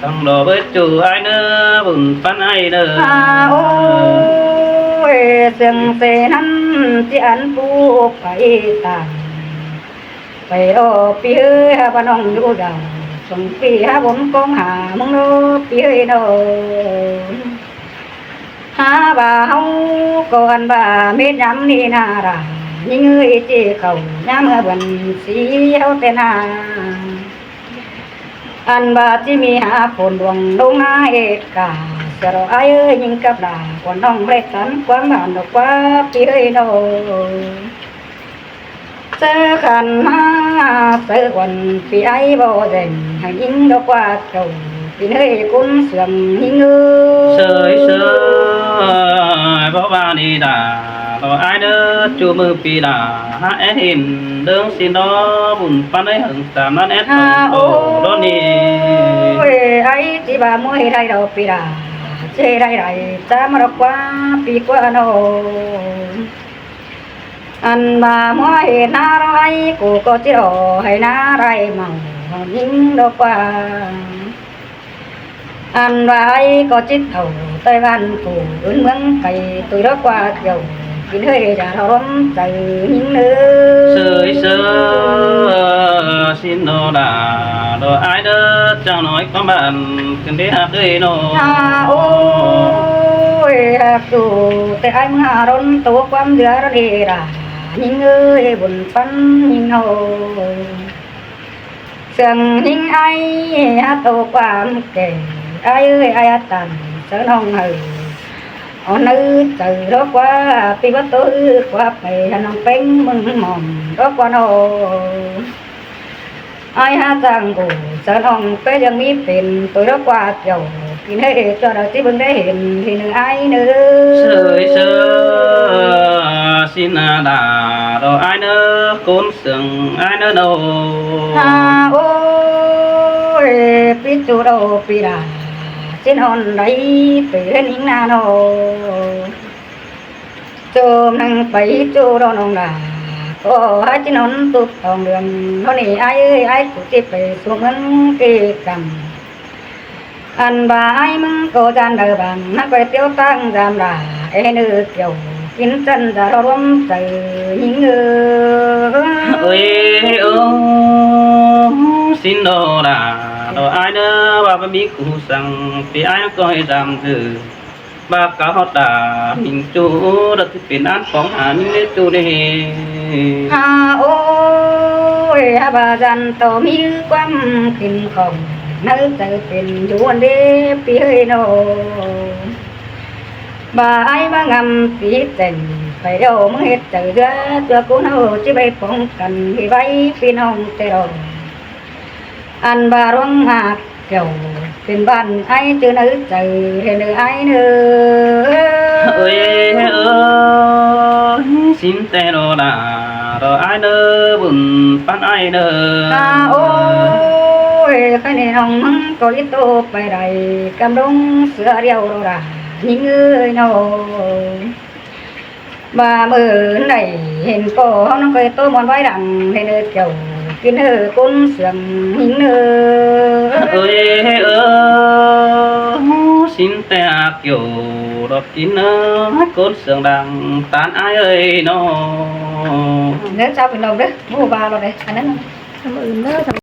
ສັງດອກເບີຈູອ້າຍເນີ ບຸນປັນອ້າຍເດີ. ອາ ໂອ້ຍ ເຊິ່ງເສນັ້ນ ທີ່ອັນຜູ້ໄປຕາມ ໄປດອກປີເອີຍ ຫາວ່ານ້ອງຢູ່ດາວ ສົ່ງປີຫາບົນກອງຫາມຶງໂລປີເອີຍເນາະ. ຫາວ່າເຮົາກໍອັນວ່າເມັດຍາມນີ້ນາລາ ຍິງເອີຍ ຊິເຂົ້າຍາມເມື່ອເດືອນສີ່ເຮົາແຕ່ນາ ອັນວ່າຊິມີຫາຝົນດວງລົງມາເຮັດກາ ສະດອກອ້າຍເອີຍ ຍິງກັບລາ ກວ່ານ້ອງເລັດຕັນຄວາມບ້ານດອກກວ່າປີເອີຍເນາະ. ເຈີຂັນມາເຈີວັນ ປີອ້າຍບໍ່ແຈ້ງ ໃຫ້ຍິງດອກກວ່າເຈົ້າ ປີເອີຍ ກຸນເຊື່ອງຍິງເອີຍ. ເຊີຍເຊີຍ ບໍ່ວ່ານີ້ດາ ດອກອ້າຍເດີ ຈູມືປີດາ ຫາແອເຫັນເດີງຊິນອ ບຸນປານໃດເຫິງສາມນາແອດ ຫາ ໂອ ໂດນີ້ ໂອ້ຍ ອ້າຍຊິວ່າມວຍໄດ້ດອກປີດາ ຊິໄດ້ໄດ້ຈາມາດອກກວ່າປີກວ່າເນາະ. ອັນວ່າມວຍເຮັດນາລາຍ ກູກໍຊິດອກໃຫ້ນາລາຍເມົາ ຍິງດອກກວ່າ ອັນວ່າອ້າຍກໍຈິດເອົາໃຕ້ບ້ານຜູ້ອື່ນເມືອງໄກ ຕຸ້ຍດອກກວ່າກ່ຽວ ກິນເຮີຍຢ່າລອມໃຈຍິງເນີ. ເຊີຍເຊີຍ ຊິນໂນດາ ດອກອ້າຍເດີ ຈັກໜ້ອຍຄວາມບ້ານຂຶ້ນໄດ້ຮັກເອີຍໂນ. ຫາ ໂອ້ຍ ຮັກຢູ່ແຕ່ອ້າຍມຶງຫາດົນໂຕຄວາມເຫຼືອເດດາ ຍິງເອີຍ ບຸນປັນຍິງໂນ. ເຊື່ອງຍິງອ້າຍຫາໂຕຄວາມແກ່ ອ້າຍເອີຍ ອ້າຍອາຕັນເຈີນ້ອງເອີຍ ເອົາໃນໃຈດອກກວ່າ ປີວ່າໂຕຄືກວ່າໄປ ຫານ້ອງເປັງມຶງໝອມດອກກວ່າໂນ. ອ້າຍຫາຈ້າງໂອ ເຈີນ້ອງເປັງຍັງມີເປັນ ໂຕດອກກວ່າກ່ຽວ ກິນເຮີຍ ເຈົ້າດາວຊິເບິ່ງໄດ້ເຫັນ ທີ່ເນີອ້າຍເນີ. ເຊີຍເຊີຍ ຊິນນາດາ ດອກອ້າຍເນີ ໂກນ ເຊື່ອງອ້າຍເນີໂນ. ຫາ ໂອ້ຍ ປີຈູດໂອ ປີດາ ຊິນອນໄດ້ເປັນອີກນາໂນ. ໂຈມໜຶ່ງໄປຈູດໂອນ້ອງດາ ກໍຫາຊິນອນຕຸບຕອງເດືອນໂນນີ້ ອ້າຍເອີຍ ອ້າຍກູຊິໄປສູ່ເມືອງເກກຳ. ອັນວ່າອ້າຍມຶງກໍຢ້ານເດີບາງ ນັກໄປຕຽວຕັ້ງຍາມລາ ເອເນີກ່ຽວ ກິນຈັນຈາລວມໃຈຍິງເອີ. ເອີຍ ເອີ ຊິນໂນດາ ດອກອ້າຍເນີ ວ່າບໍ່ມີກູສັ່ງ ປີອ້າຍກໍໃຫ້ຕາມເດີ ບາກກະຮອດດາ ຍິງຈູດ ດອກຊິເປັນອັນຂອງຫາຍິງເນຈູເນ. ຫາ ໂອ້ຍ ຫາວ່າຢ້ານໂຕມີຄວາມຂຶ້ນຂອງ ໃນໃຈເປັນຢູ່ອັນເດ ປີເອີຍໂນ. ບາອ້າຍມາງຳປີແຈ້ງ ໄປດຽວມຶງເຮັດໃຈເຫຼືອ ຕົວກູເຮົາຊິໄປປ້ອງກັນໃຫ້ໄວ ພີ່ນ້ອງແຕ່ດອກ. ອັນວ່າລວງມາກແກ້ວ ເປັນບ້ານອ້າຍຈື່ໃນໃຈແທ້ເນີອ້າຍເນີ. ເອີຍ ເອີຍ ຊິນແຕ່ໂນດາ ເອີ ອ້າຍເດີ ບຸນປານອ້າຍເດີ. ອາ ໂອ້ຍ ໃຄແນ່ນ້ອງ ມັນກໍອີໂຕໄປໄດ້ ກຳລົງເສືອດຽວໂລດາ ຍິງເອີຍນ້ອງ. ວ່າມື້ໃດເຫັນກໍເຮົານ້ອງເຄີຍໂຕມ່ວນໄວ້ດັງ ໃຫ້ເນີແກ້ວກິນເນີກົ້ນເຊື່ອງຍິງເນີ. ເອີຍເອີຍ ຊິນແຕກຢູ່ດອກກິນເນີ ກົ້ນເຊື່ອງດັງ ຕານອ້າຍເອີຍນ້ອງ. ເດີເຈົ້າເປັນນ້ອງເດີ ຮູ້ວ່າລະເດ້ ອັນນັ້ນ ມື້ອື່ນເດີ.